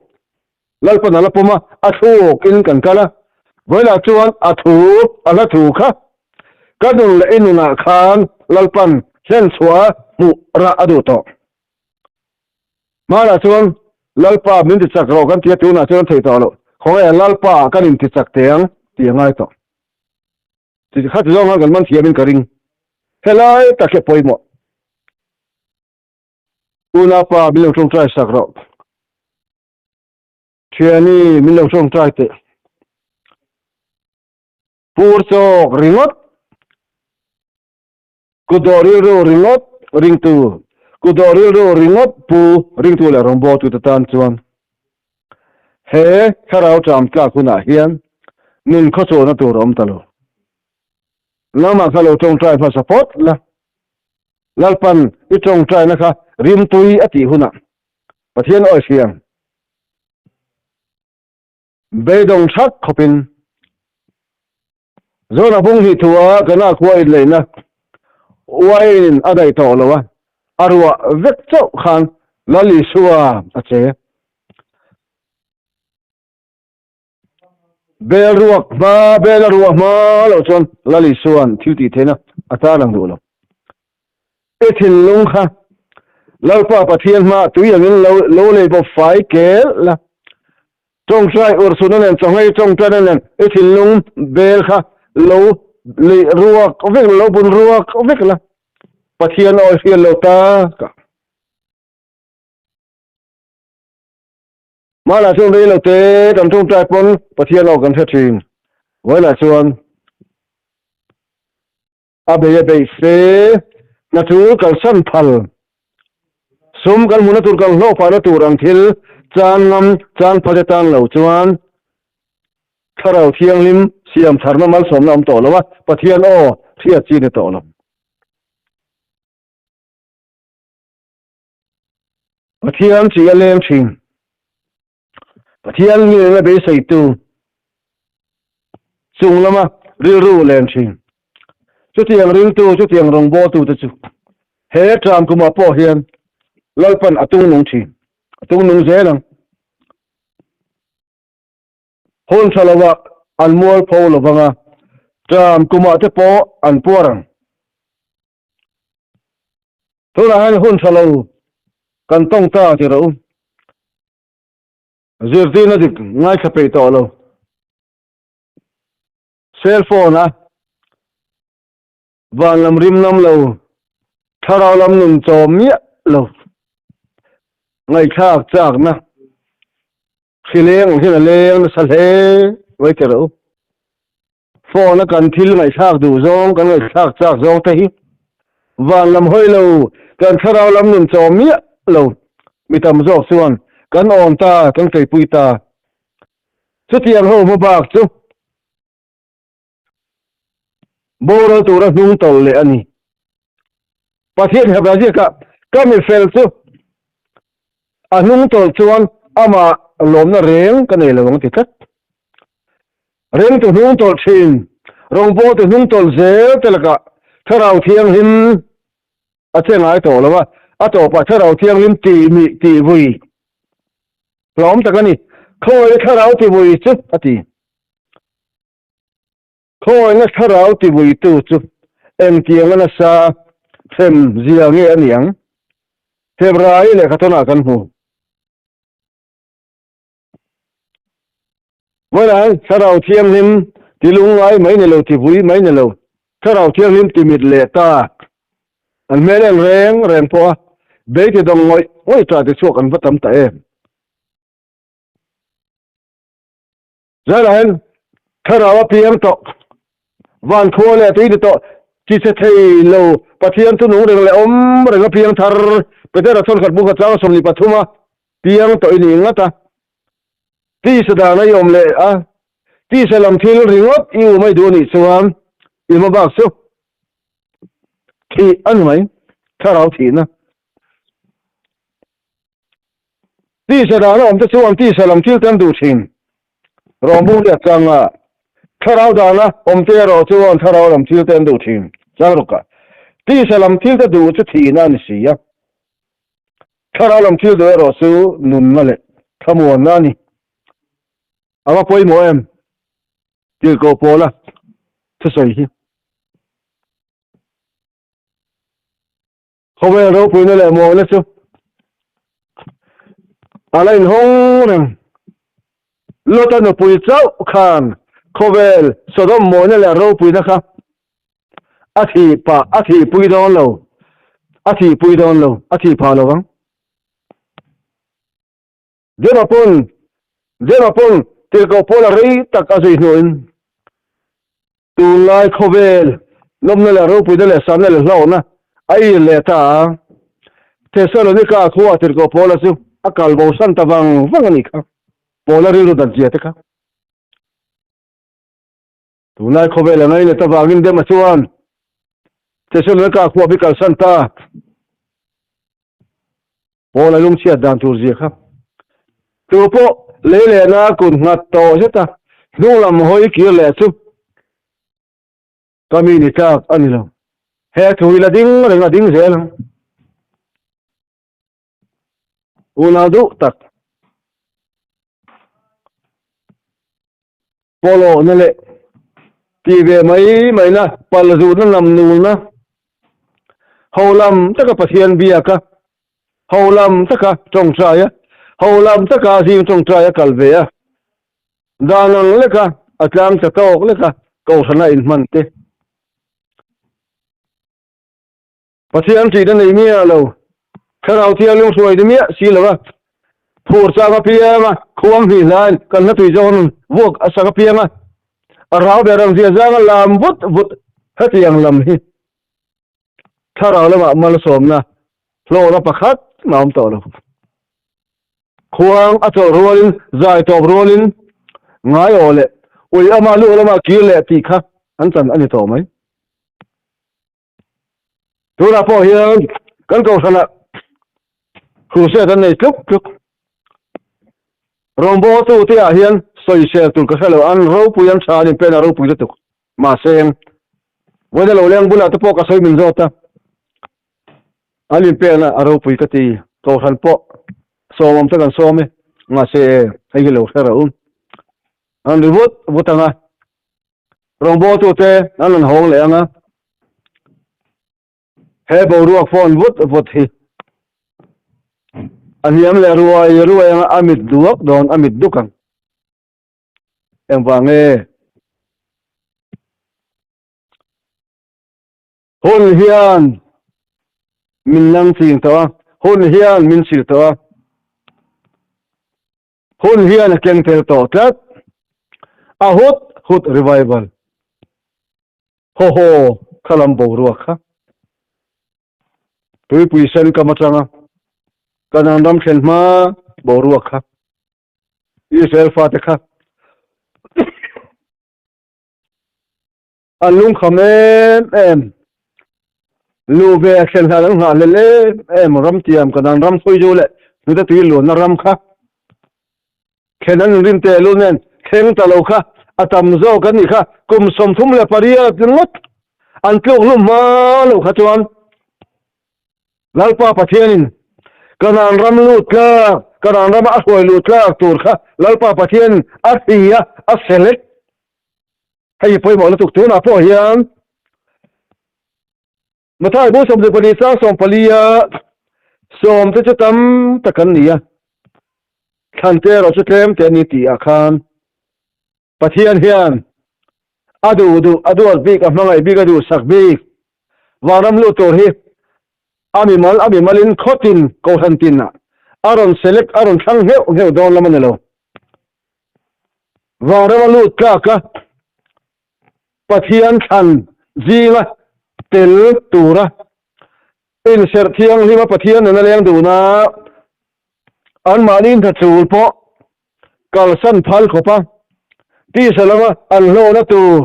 Lalpan a la pawm a, a thluk in kan kal a, vawilah chuan a thu a hla thu kha ka nun leh i nunah khan Lalpan hlenchhuah a hmuh rah a duh tawh. Hmanah chuan Lalpa min ti chak rawh kan ti a, tunah chuan an thei tawh loh. Khawnge Lalpa kan inti chak teh ang tih a ngai tawh. Ti kha ti zawng khan kan man thiamin ka ring. Helai tak hi a pawimawh. Unaupa min lo tawngtai sak rawh. Thiani min lo tawngtai teh. Pur chawk ringawt. Kutdawh rilru ringawt ringtu, kutdawh rilru ringawt pu ringtu leh rawngbawltute tan chuan he thlarau ṭam tlak hunah hian nun khawchhuahna tur a awm ta lo. Nangmah kha lo ṭawngṭai hmasa phawt la, Lalpan i ṭawngṭaina kha rimtui a tih hunah Pathian awi hriang. Beidawng ṭhak khawpin Zawna bung hnih thua Ghana khua inleihna uaiin a daih tawh lo a, a ruah vek chauh khan Lal Isua a che. Bel ruak hma, bel a ruah hma loh chuan Lal Isua'n thil tih theihna a tarlang duh lo. I thinlung kha Lalpa Pathian hmaah tui angin lo lo lei bawp fai kel la. Tawngtai urhsunna nen chawngei tawngtaina nen i thinlung bel kha lo lei ruak vek la, lo bun ruak vek la, Pathian a awi hriat lo tak a. Hmanah chuan rei lo te kan tawngtai pawn Pathian aw kan hre thin. Vawilah chuan A bei a beih fe. Hna tul kalsan phal. Sum kan hmuhna tur kan hlawh phahna tur ang thil chan ngam chan phal te tan lo chuan Thlarau Thianghlim siam tharna malsawmna awm tawh lo a, Pathian aw hriat chi ni tawh lo. Pathian chi a leng thin. Pathian ngenna beiseitu chung lama rilru len thin. Chutiang ringtu, chutiang rawngbawltute chu he ṭam kumah pawh hian Lalpan a tung nung thin, a tung nung zel ang. Hun tha lovah an mualpho lovang a, ṭam kumah te pawh an puar ang. Tunah hian hun tha lo kan tawng ta ti rawh u. Zirtirna dik ngaithla peih tawh lo. Cell phone a van lam rim lam lo, thlarau lam nun chawm miah lo, ngaihthlak chakna hri leng ang hian a leng nasa hle mai ti rawh u. Phone a kan thil ngaihthlak duh zawng, kan ngaihthlak chak zawng te hi van lam hawi lo, kan thlarau lam nun chawm miah lo mi tam zawk chuan kan awm ta, kan keipui ta. Chutiang ho hmabak chu boral tura hnung tawlh leh a ni. Pathian Hebrai ziakah ka mi fel chu a hnung tawlh chuan amah lawmna reng ka nei lo ang ti tlat. Rengtu hnung tawlh thin, rawngbawltu hnung tawlh zel te lakah Thlarau Thianghlim a che ngai tawh lo a, a tawpah Thlarau Thianghlim tih mih tih vui hlawm tak a ni. Khawngaihna Thlarau tivui chu a ti. Khawngaihna Thlarau tivuitu chu engtianga nasa hrem zia nge a ni ang? Hebrai lehkhathawnah kan hmu. Vawilah Thlarau Thianghlim ti lungngai mai ni lo, ti vui mai ni lo, Thlarau Thianghlim ti mit leh ta an hmel en reng reng pawh a, bei ti dawng ngawih ngawih ta ti chhuak an va tam ta em. Zailah hian Thlarau a piang tawh, van khua leh tui ni tawh, chi che thei lo, Pathian chu nung reng leh awm reng a piang thar, Petera chuan khat bungkhat changa 23 a piang tawh i ni ngat a. Tisa dana i awm leh a, tisa lam thil ringawt i u mai duh anih chuan i hma bak chu thih a ni mai, thlarau thihna. Tisa dana awm te chuan tisa lam thil te an duh thin. Rawngbu riat changa thlarau dana awm te erawh chuan thlarau lam thil te an duh thin. Chang rawkah tisa lam thil te duh chu thihna a ni si a. Thlarau lam thil duh erawh chu nunna leh thlamuanna a ni. A va pawimawh em? Tirhkoh Paula thusawi hi. Khawvel ropuina leh mawina chu a la inhawng reng. Lota nupui chauh khan khawvel Sodom mawina leh ropuina kha A thih pah, a thih pui dawn lo, a thih pui dawn lo, a thih phah lo vang. Jema pawn, Jema pawn tirhkoh pawl a rei tak a zui hnuin tunlai khawvel lawmna leh ropuina leh sanna leh hlauhna a ir leh ta a. Thessalonika khua tirhkoh Paula chu a kal bosan ta vang vang a nih kha, Paula rilru dat zia te kha. Tunlai khawvel a ngainat avangin Dema chuan Thessalonika khua bi kalsan ta. Paul a lungchhiat dan tur zia kha. Tu pawh lei lehna kut nghat tawh zet a, hnunglam hawi kir leh chu ka mi ni tlak a ni lo. He thu hi la ding reng a ding zel ang. Unau duh tak. Pawlawhna leh tih ve mai maina palzutna lam nulna ho lam taka Pathian biaka, ho lam taka tawngtaia, ho lam taka zing tawngtaia kal ve a, dan ang leka a tlang tla tawk leka kohhrana inhman te. Pathian ṭihna nei miah lo, Thlarau Thianghlim hruai ni miah si lo a, phur chak apiang a, khuang hnih hlain kan hla tui zawng rawn vuak a sak apiang a, a rau ber ang zia zanga lam vut vut hetiang lam hi Thlarau lamah malsawmna hlawhna pakhat mah a awm tawh lo. Khuang a chawlh rualin, zai tawp rualin ngai aw leh ui ama lu lama kir leh tih kha an chan a ni tawh mai. Tunah pawh hian kan kohhranah crusade an nei tluk tluk. Rawngbawltu te ah hian sawisel tur ka hre lo, an ropui an tha an inpen a ropui lutuk. Mahse, vawiina lo leng bulah te pawh ka sawi min zawt a, an inpen a ropui ka ti. Kohhran pawh sawmawm te kan sawm e, mahse hei hi lo hre reuh. An ri vut vut ang a, rawngbawltute an rawn hawng leh ang a, he boruak phone vut vut hi a hniam leh ruai ruai ang a, a mit duak dawn, a mit duk ang. Engvang nge? Hun hian min nang ching tawh a, hun hian min sil tawh a. Hun hian a keng tel tawh tlat. A hut hut revival. Haw haw kha lam boruak kha. Tuipui sen kam atanga Kanan ram thlen hma boruak kha. Israel fate kha. An lungkham em em. Lu ve a thlen hlan an nghah hlel em em ram tiam Kanan ram sawi leh hnute tui luanna ram kha thlen an inrin teh lu nen thleng ta lo kha a tam zawk an nih kha kum 38 ringawt an tluk hlum hma lo kha chuan Lalpa Pathianin Kanan ram lut tlak Kanan rama a hruai lut tlak tur kha Lalpa Pathianin a hria a select Hei hi pawimawh lutuk tunah pawh hian Mathai bu 24 chang 14 a sawmte chu tam tak an ni a, thlante erawh chu tlem te an ni tih ah khan Pathian hian a duh duh a duat bik a hmangaih bik a duhsak bik vanram lut tur hi a mimal a mimalin khawtin kohhran tin ah a rawn select a rawn thlang ngheuh ngheuh dawn lam a ni lo. Vanram a lut tlak a, Pathian thlan zinga tel tura inserh thianghlim a Pathian nena leng duna anmahni hnatul pawh kalsan phal khawp a, tisa lama an hlawhna tur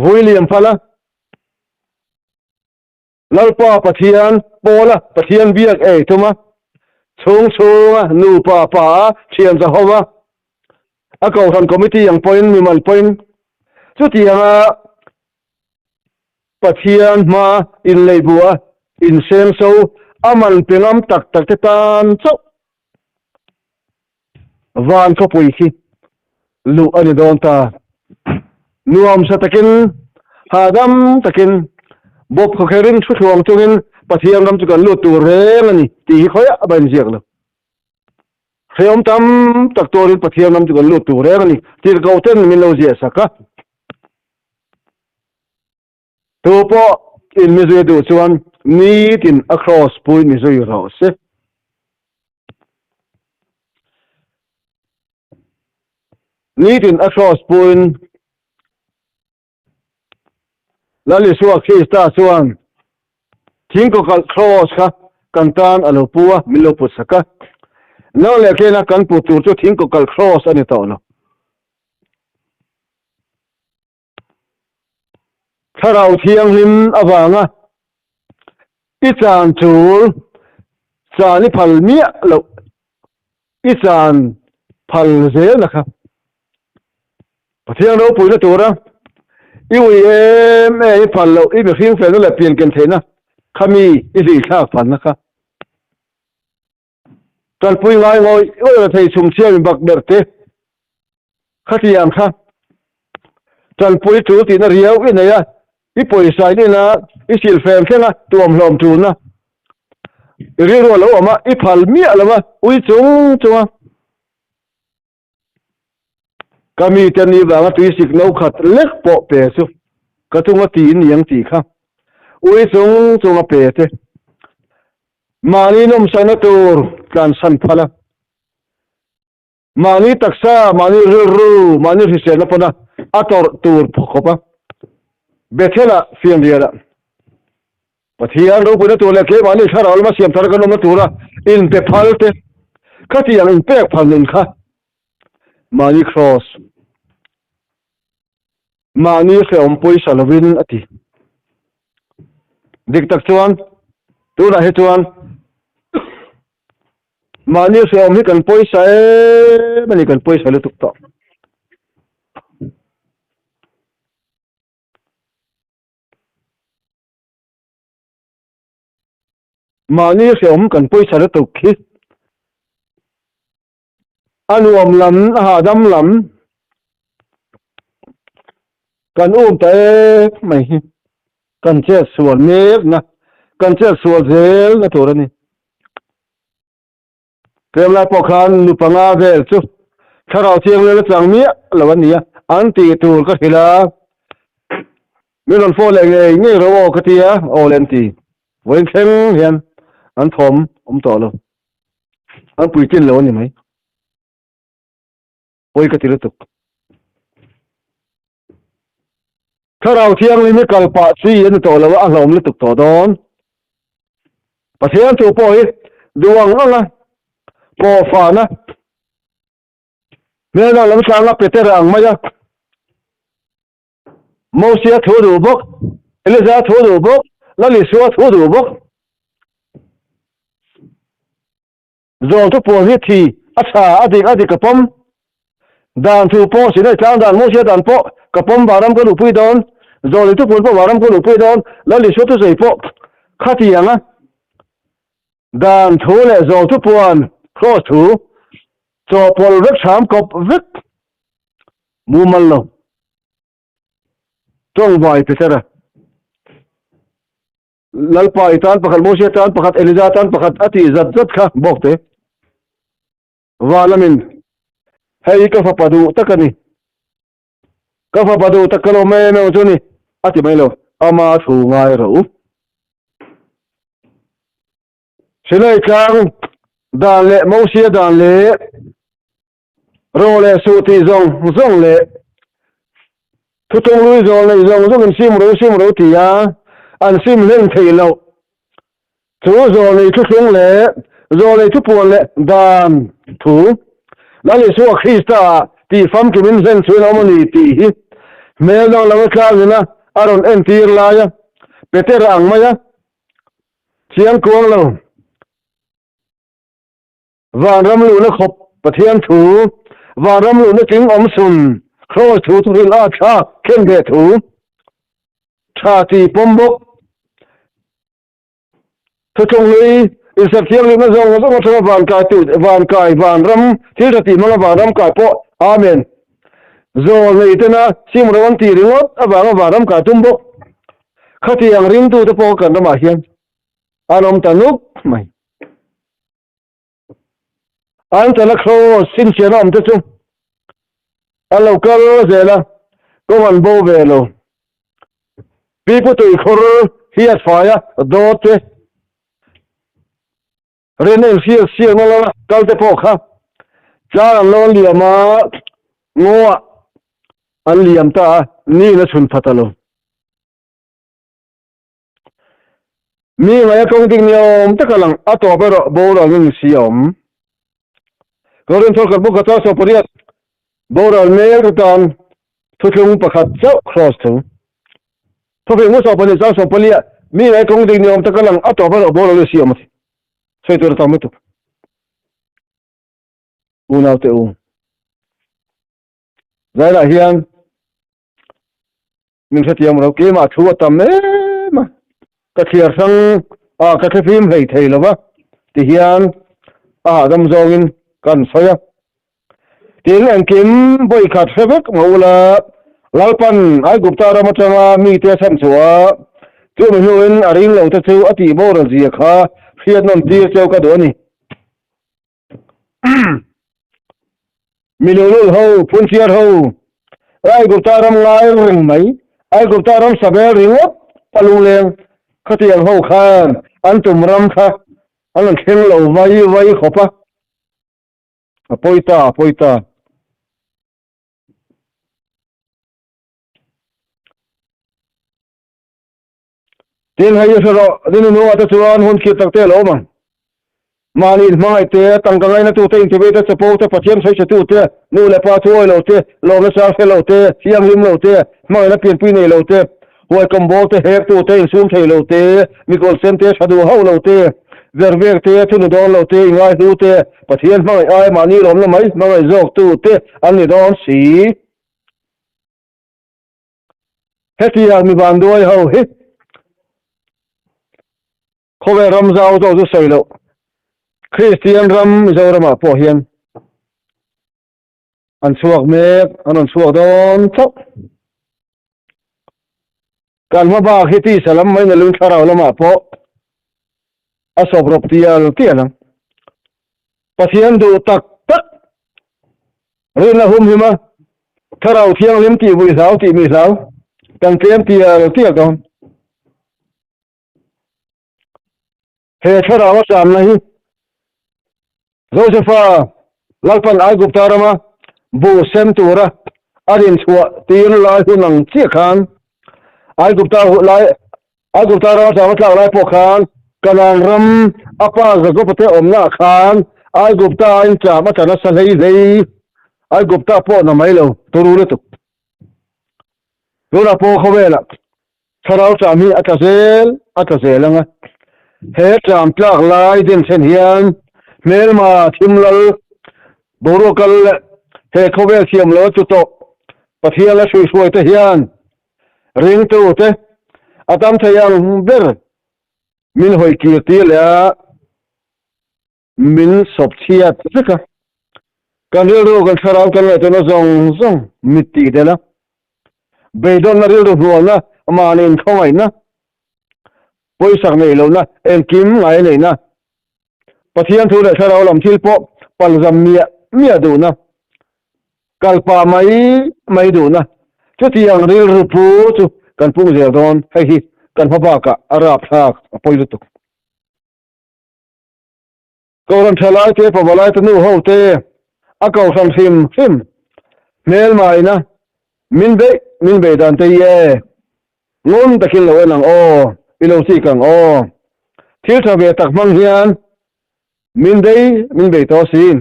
vui liam phal a. Lalpa Pathian pawla Pathian biak ei tum a, chhung chhunga nupa pa a thian zahawm a, a kohhran committee ang pawhin mimal pawhin chutianga Pathian hma inleihbu a insengso a man pe ngam tak tak te tan chauh van khawpui khi luh a ni dawn ta. Nuamsa takin, hahdam takin, bawp khawkherin thu thluang chungin Pathian ram chu kan lut tur reng a ni tih hi khawiah a inziak lo. Hrehawm tam tak tuarin Pathian ram chu kan lut tur reng a ni tirhkoh ten min lo ziah sak a. Tu pawh in mi zui duh chuan nitin a kraws pui mi zui rawh se. Nitin a kraws puiin Lal Isua Krista chuan thingkawkalh kraws kha kan tan a lo pu a, min lo put sak a. Nang leh kena kan put tur chu thingkawkalh kraws a ni tawh lo. Thlarau Thianghlim avanga i chan tul chan i phal miah loh i chan phal zelna kha Pathian ropuina tura i ui em em i phal loh i mihring felna leh pian ken theihna kha mi i hlih thlak phalna kha Kalpui ngai ngawih ngawih la thei chhum chhiam in bak ber te khatiang kha tanpui tul tihna riau i nei a, i pawisa in ina i silfem thleng a tuamhlawm tulna i rilru a lo awm a, i phal miah lo a ui chung chung a. Ka mite ni vanga tuisik no khat lek pawh pe chu ka chunga ti in niang tih kha ui chung chunga pe te mahni nawmsakna tur tlansan phal a, mahni taksa, mahni rilru, mahni hriselna pawna a tawrh tur khawp a, Bethel-ah fianrialah Pathian ropuina tur leh keimahni thlarau lama siam thar kan awmna tura inpe phal te, khatiang inpek phal nun kha mahni kraws, mahni hrehawm pawisa lovin a ti. Dik tak chuan tunah hi chuan mahni hrehawm hi kan pawisa em a ni, kan pawisa lutuk tawh. Mahni hrehawm kan pawisa lutuk khi a nuam lam, a hahdam lam. Kan um ta em mai hi kan chet sual mekna, kan chet sual zelna tur a ni. Tlem lai pawh khan nu panga vel chu thlarau thianghlim a chang miah lo a nia, an tih tur ka hrilh a, min rawn fawh leh ngei ngei ro aw ka ti a, aw le an ti. Vawiin thleng hian an thawm awm tawh lo, an puitlin lo a ni mai. Pawi ka ti lutuk. Thlarau Thianghlim hi kal pah chi a ni tawh lo a, a hlawm lutuk tawh dawn. Pathian thu pawh hi duh ang ang a, pawhfana, hmel dang lam tlanga Petera ang mai a, Mosia thu duh bawk, Elija thu duh bawk, Lal Isua thu duh bawk. Zawl thu puan hi thi a tha a dik a dik ka pawm. Dan thu pawh Sinai tlang dan Mosia dan pawh ka pawm Vanram ka luhpui dawn. Zawl i thupuan pawh Vanram ka luhpui dawn. Lal Isua thusawi pawh khatiang a dan thu leh zawl thupuan cross thu chawhpawlh vek hram kawp vek mumal lo. Tawngvai Petera. Lalpa i tan pakhat, Mosia tan pakhat, Elija tan pakhat a tih zat zat kha bawk te. Va lamin, Hei hi ka fapa duh tak a ni. Ka fapa duh tak ka lo mai em em chu ni, a ti mai lo. Ama thu ngai rawh u. Sinai tlang dan leh Mosia dan leh Ro leh suh tih zawng zawng leh thutung lui zawl neih zawng zawng in sim ro sim ro ti a, an sim hlen theih loh. Chu zawl nei thuthlung leh zawl nei thupuan leh dan thu Lal Isua Krista ah tih famkim in hlen chhuin a awm a ni tih hi hmel danglam a tlangin a a rawn entir lai a, Petera ang mai a chiang kuang lo. Vanram luhna khawp Pathian thu, Vanram luhna tling awm sun, Kraws thu thuhrilh a tha khen ve thu, tha ti pawm bawk. Thuthlung hlui, Inserh thianghlimna zawng zawng atanga van kai tu, van kai, vanram, thil tha tih hmanga vanram kai pawh, Amen. Zawl nei tena sim ro an tih ringawt avanga vanram kai tum bawk. Khatiang ringtute pawh kan ramah hian an awm ta nuk mai. An chana cross chhinchhiahna awm te chu a lo kal zel a, kawng an bo ve lo. Pipu tuikhur hi a fai a, dawt te, rin a inhriat siakna la kal te pawh kha tlang an lo liam a, ngaw ah an liam ta a, ni in a chhun pha ta lo. Mi ngaia kawng dik ni awm taka lang a tawp erawh boral na ni si a awm. Korin thawlkhat bu khat chuan 18 boral mek te tan thuthlung pakhat chauh cross thu. Thawhfing mu 12 chuan 14 ah mi ngaia kawng dik ni awm taka lang a tawp erawh boral na ni si a awm a ti. Sawi tur a tam lutuk. Unaute u. Zailah hian Min hrethiam lo, keimah thu a tam em a, ka thliar hrang a, ka thlifim hlei thei lo va ti hian a hahdam zawngin kan sawi a. Tin, engkim vawi khat hre vek mah ula, Lalpan Aigupta ram atanga mite a chhan chhuah a, chumi hnuin a ring lo te chu a tih boral zia kha hriat nawn tir cheu ka duh a ni. Milulul ho, Phunchiar ho, Aigupta ram ngai reng mai, Aigupta ram sabel ringawt a lungleng khatiang ho khan an tum ram kha an rawn thleng lo vai vai khawp a, a pawi ta, a pawi ta. Tin, hei i hre rawh, rin hnuah te chuan hun khir tak te a lo awm ang. Mahni inhmangaih te, tangka ngainatu te, intive te, chapo te, Pathian sawichhetu te, nu leh pa thu awi lo te, lawmna chang hre lo te, thianghlim lo te, hmangaihna pianpui nei lo te, huaikawm bawl te, hektu te, insum thei lo te, mikawlh sen te, tha duh hauh lo te, vervek te, thunu dawn lo te, ingaihlu te, Pathian hmangaih ai mahni lawmna mai hmangaih zawktu te an ni dawn si. Hetiang mi vanduai ho hi khawvel ram zau zawk chu sawi loh Kristian ram Mizoramah pawh hian an chhuak mek, an rawn chhuak dawn chauh. Kan hma bak hi tisa lam mai nalun thlarau lamah pawh a sawp rawp tial tial ang. Pathian duh tak tak rinna humhim a, thlarau thianghlim tih vui hlau tih mi hlau kan tlem tial tial dawn. He thlarau a channa hi Josefa Lalpan Aigupta rama buh sem tura a rinchhuah tir lai hun ang chiah khan Aigupta lai Aigupta rama chama tlak lai pawh khan Kanaan ram a pa Jakoba te awmna ah khan Aigupta in cham a chan a sa hlei hlei Aigupta pawh na mai lo turu lutuk. Tunah pawh khawvelah Thlarau ṭam hi a tla zel a tla zel ang a, he ṭam tlak lai denchhen hian hmelma thimlal boruak kal leh he khawvel thiam lo chu tawh Pathian la hruihruai te hian ringtu te a tam thei ang ber min hawi kir tir leh a, min sawp chhiat vek a, kan rilru kan thlarau kan ngaihtuahna zawng zawng mit tih del a, beidawnna rilru hnualna mahni inkhawngaihna, pawisak neih lohna, engkim ngai neihna, Pathian thu leh thlarau lam thil pawh palzam miah miah duhna, kalpah mai mai duhna, chutiang rilru pu chu kan pung zel dawn, hei hi kan hma bakah a rapthlak a pawi lutuk. Kohhran thalai te, pavalai te, nu ho te, a kohhran hrim hrim hmelmaina min beih min beih dan te hi e ngun takin lo en ang aw, i lo chik ang aw. Thil tha ve tak hmang hian min bei min bei tawh asin.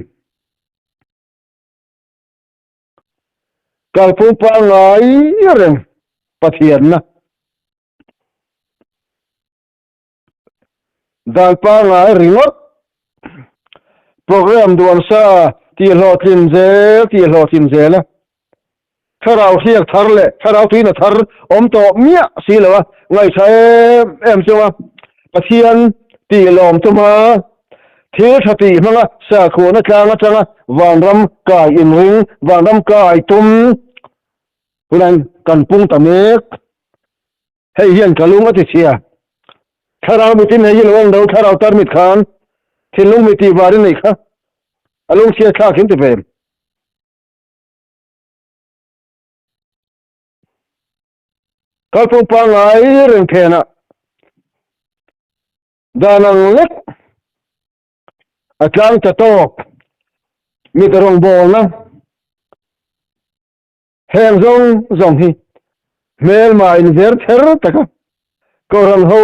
Kalphung pangngai reng Pathianna. Dan pangngai ringawt program duan sa tih hlawhtlin zel tih hlawhtlin zel a, thlarau hriak thar leh thlarau tuina thar awm tawh miah si lo a, ngaihthla em em chunga Pathian tih lawm tuma thil tha tih hmanga sakhuana tlang atanga vanram kai inring vanram kai tum hunah kan pung ta mek. Hei hian ka lung a ti chhia. Thlarau mitin hei hi lo en lo, thlarau tarmit khan thinlung mi tih var in nei kha a lung chhiat thlak in ti ve. Kalphung pangngai reng phenah dan ang lek a tlang ta tawk mit a rawngbawlna Heng zawng zawng hi hmelma inver kher taka Kohhran ho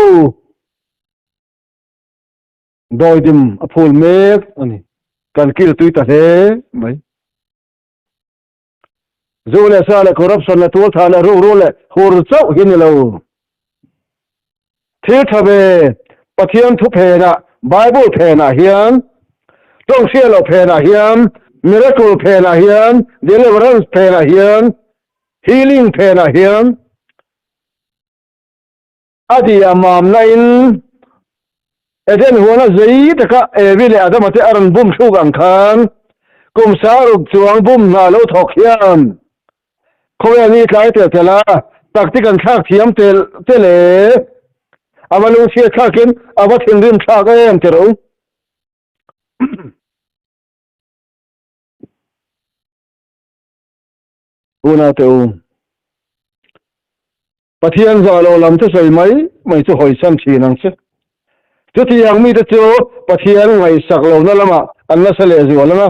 dawidim a phul mek a ni. Kan kil tui ta hle mai. Zu leh sa leh corruption leh tualthah leh rukru leh hur chauh hi ni lo. Thil tha ve Pathian thu phenah, Bible phenah hian, tawng hria loh phenah hian, miracle phenah hian, deliverance phenah hian, healing phenah hian a dia mamna in Eden huana zei taka Evi leh Adama te a rawn bum thluk ang khan kum saruk chuang bum hna lo thawk hian Khawvel ni tlai tel tel a, taktik an thlak thiam tel tel e. A va lungchhiat thlakin a va thinrim thlak em ti ro. Unau te u, Pathian zah lo lam thusawi mai mai chu hawisan thin ang che. Chutiang mite chu Pathian ngaihsak lohna lamah an nasa lehzual ang a,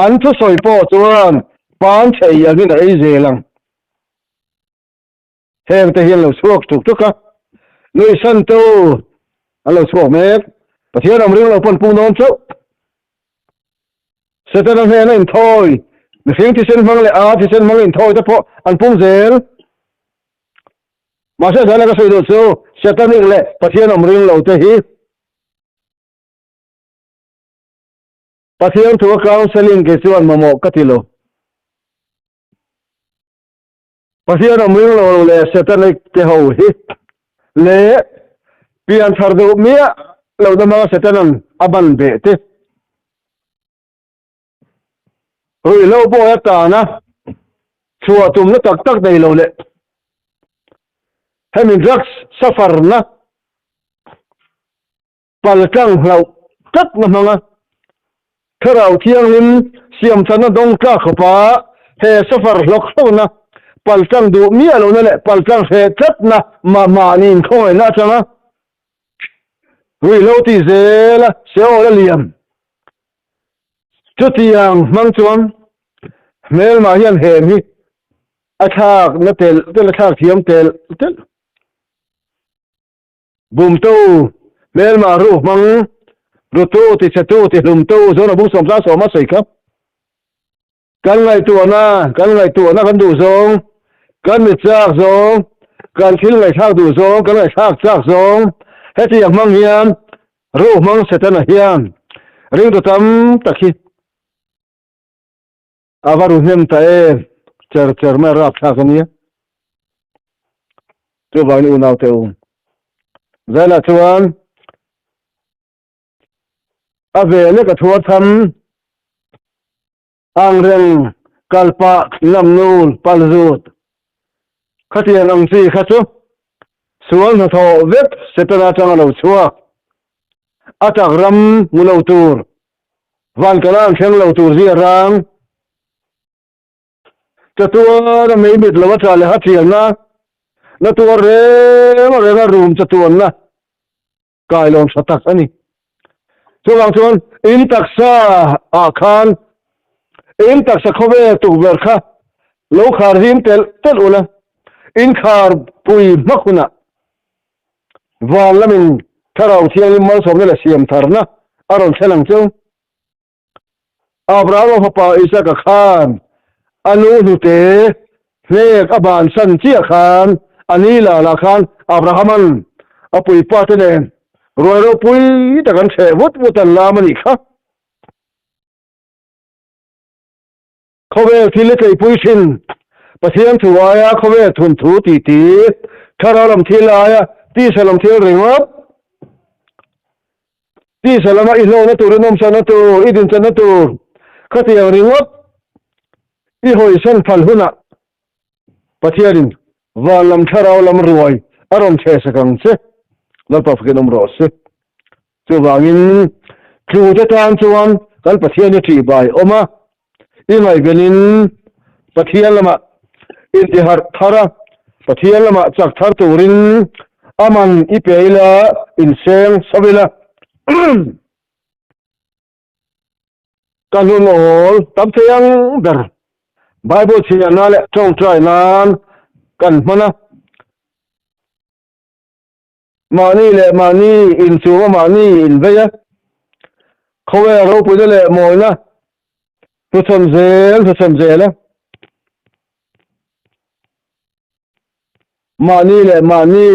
an thusawi pawh chuan pan thei angin a ei zel ang. Hengte hi an lo chhuak tuk tuk a, nuihsantu an lo chhuak mek. Pathian awm ring lo pawn pung dawn chauh. Setana hnena inthawi, mihring thisen hmang leh a thisen hmang inthawi te pawh an pung zel. Mahse zana ka sawi duh chu Setanik leh Pathian awm ring lo te hi Pathian thu a counselling kei chuan mamawh ka ti lo. Pathian awm ring lo leh Setanik te ho hi leh pianthar duh miah lohna hmanga Setanan a ban beh te ruihhlo pawh a tana chhuah tumna tak tak nei lo leh. Hemi drugs suffer-na paltlang hlauh tlatna hmanga Thlarau Thianghlim siamthatna dawng tlak khawpa he suffer hlawk hlawkna paltlang duh miah lohna leh paltlang hreh tlatna mah mahni inkhawngaihna atanga ruihhlo tih zela seawl a liam. Chutiang hmang chuan hmelmah hian hem hi a thlak na telh telh a thlak thiam telh telh. Bumtu, hmelmah ruh hmang, rutu, tichhetu, tihlumtu, zawn a bung sawmtlang sawma sawi kha. Kan ngaihtuahna, kan ngaihtuahna kan duh zawng, kan mit chak zawng, kan thil ngaihthlak duh zawng, kan ngaihthlak chak zawng, hetiang hmang hian ruh hmang Setana hian ringtu tam tak hi a va ru hnem ta em, cher cher mai a rapthlak a nia. Chuvangin unaute u, Zailah chuan A ve lek a thuar tham. Angreng kalpah lamnul palzut khatiang ang chi kha chu sual hnathawh vek Setana atang a lo chhuak. A tak ram hmu lo tur, van kalan thleng lo tur zia rang. Chatuan a mei mit lo a tla leh a thialna, na tuar reng reng a rum chatuanna. Kailawn tha tak a ni. Chuvang chuan in taksa ah khan in taksa khawvel tukverh kha lo khar zim telh telh ula, in khar pui hmak hunah van lamin Thlarau Thianghlim malsawmna leh siam tharna a rawn thlen ang cheu. Abrahama fapa Isaka khan a nu hnute hnek a bansan chiah khan a ni la lah khan Abrahaman a puipa te nen ruai ropui tak an chheh vut vut an lam a nih kha. Khawvel thil i tleipui thin, Pathian thu aia khawvel thunthu tih ti, thlarau lam thil aia tisa lam thil ringawt, tisa lama i hlawhna tur, i nawmsakna tur, i dinchanna tur khatiang ringawt i hawisan phal hunah Pathianin van lam thlarau lam ruai a rawn chhehsak ang che, Lalpa fakin awm rawh se. Chuvangin, tlute tan chuan kan Pathian hi ṭih bai awm a, i ngaihvenin Pathian lamah intiharh thar a, Pathian lamah chak thar turin a man i pe ila, inseng chho ila. Ka hnun awl tam thei ang ber Bible chhiarna leh ṭawngṭai nan kan hman a. Mahni leh mahni inchhung a mahni invei a, khawvel ropuina leh mawina hnuchhawn zel hnuchhawn zel a. Mahni leh mahni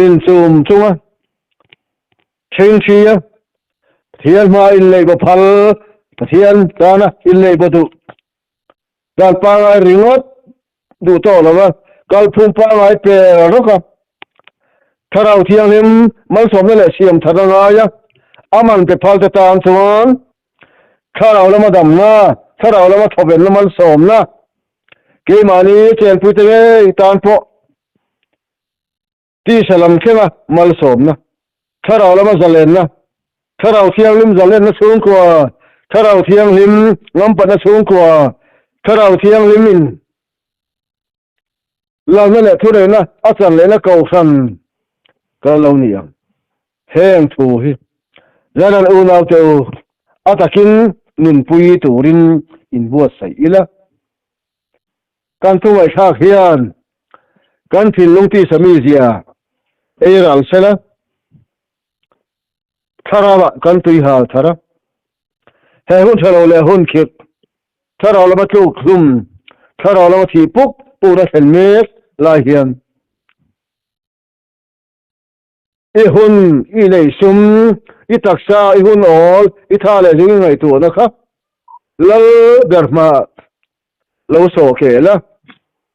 inchhum chunga ṭhingṭhi a, Pathian hmaa inleihbaw phal, Pathian tana inleihbaw duh dan pangngai ringawt duh tawh lo va, kalphung pangngai per rawk a, Thlarau Thianghlim malsawmna leh siam that a ngai a, a man pe phal te tan chuan Thlarau lama damna, Thlarau lama thawvenna malsawmna keimahni chenpui te ngei tan pawh tisa lam thlenga malsawmna, Thlarau lama zalenna, Thlarau Thianghlim zalenna chhungkua, Thlarau Thianghlim ngampatna chhungkua, Thlarau Thianghlim in lalna leh thureina a chan lehna kohhran ka lo ni ang. Heng thu hi Zanan unaute u a takin nunpui turin inbuatsaih ila. Kan thu ngaihthlak hian kan thinlung tisa mizia ei ral sela, thlarauah kan tui hal thar a. He hun tha lo leh hun khirh, thlarau lama tluk hlum, thlarau lama thih puk pukna thlen mek lai hian i hun i neih sum, i taksa, i hun awl, i tha leh zing i ngaihtuahna kha lal ber hmaah lo sawh kel a,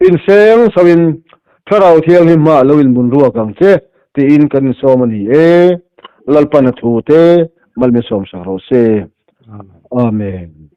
inseng chhoin Thlarau Thianghlim hmaah lo inbun ruak ang che tiin kan insawm a ni e. Lalpan a thute malmi sawmsak rawh se. Amen.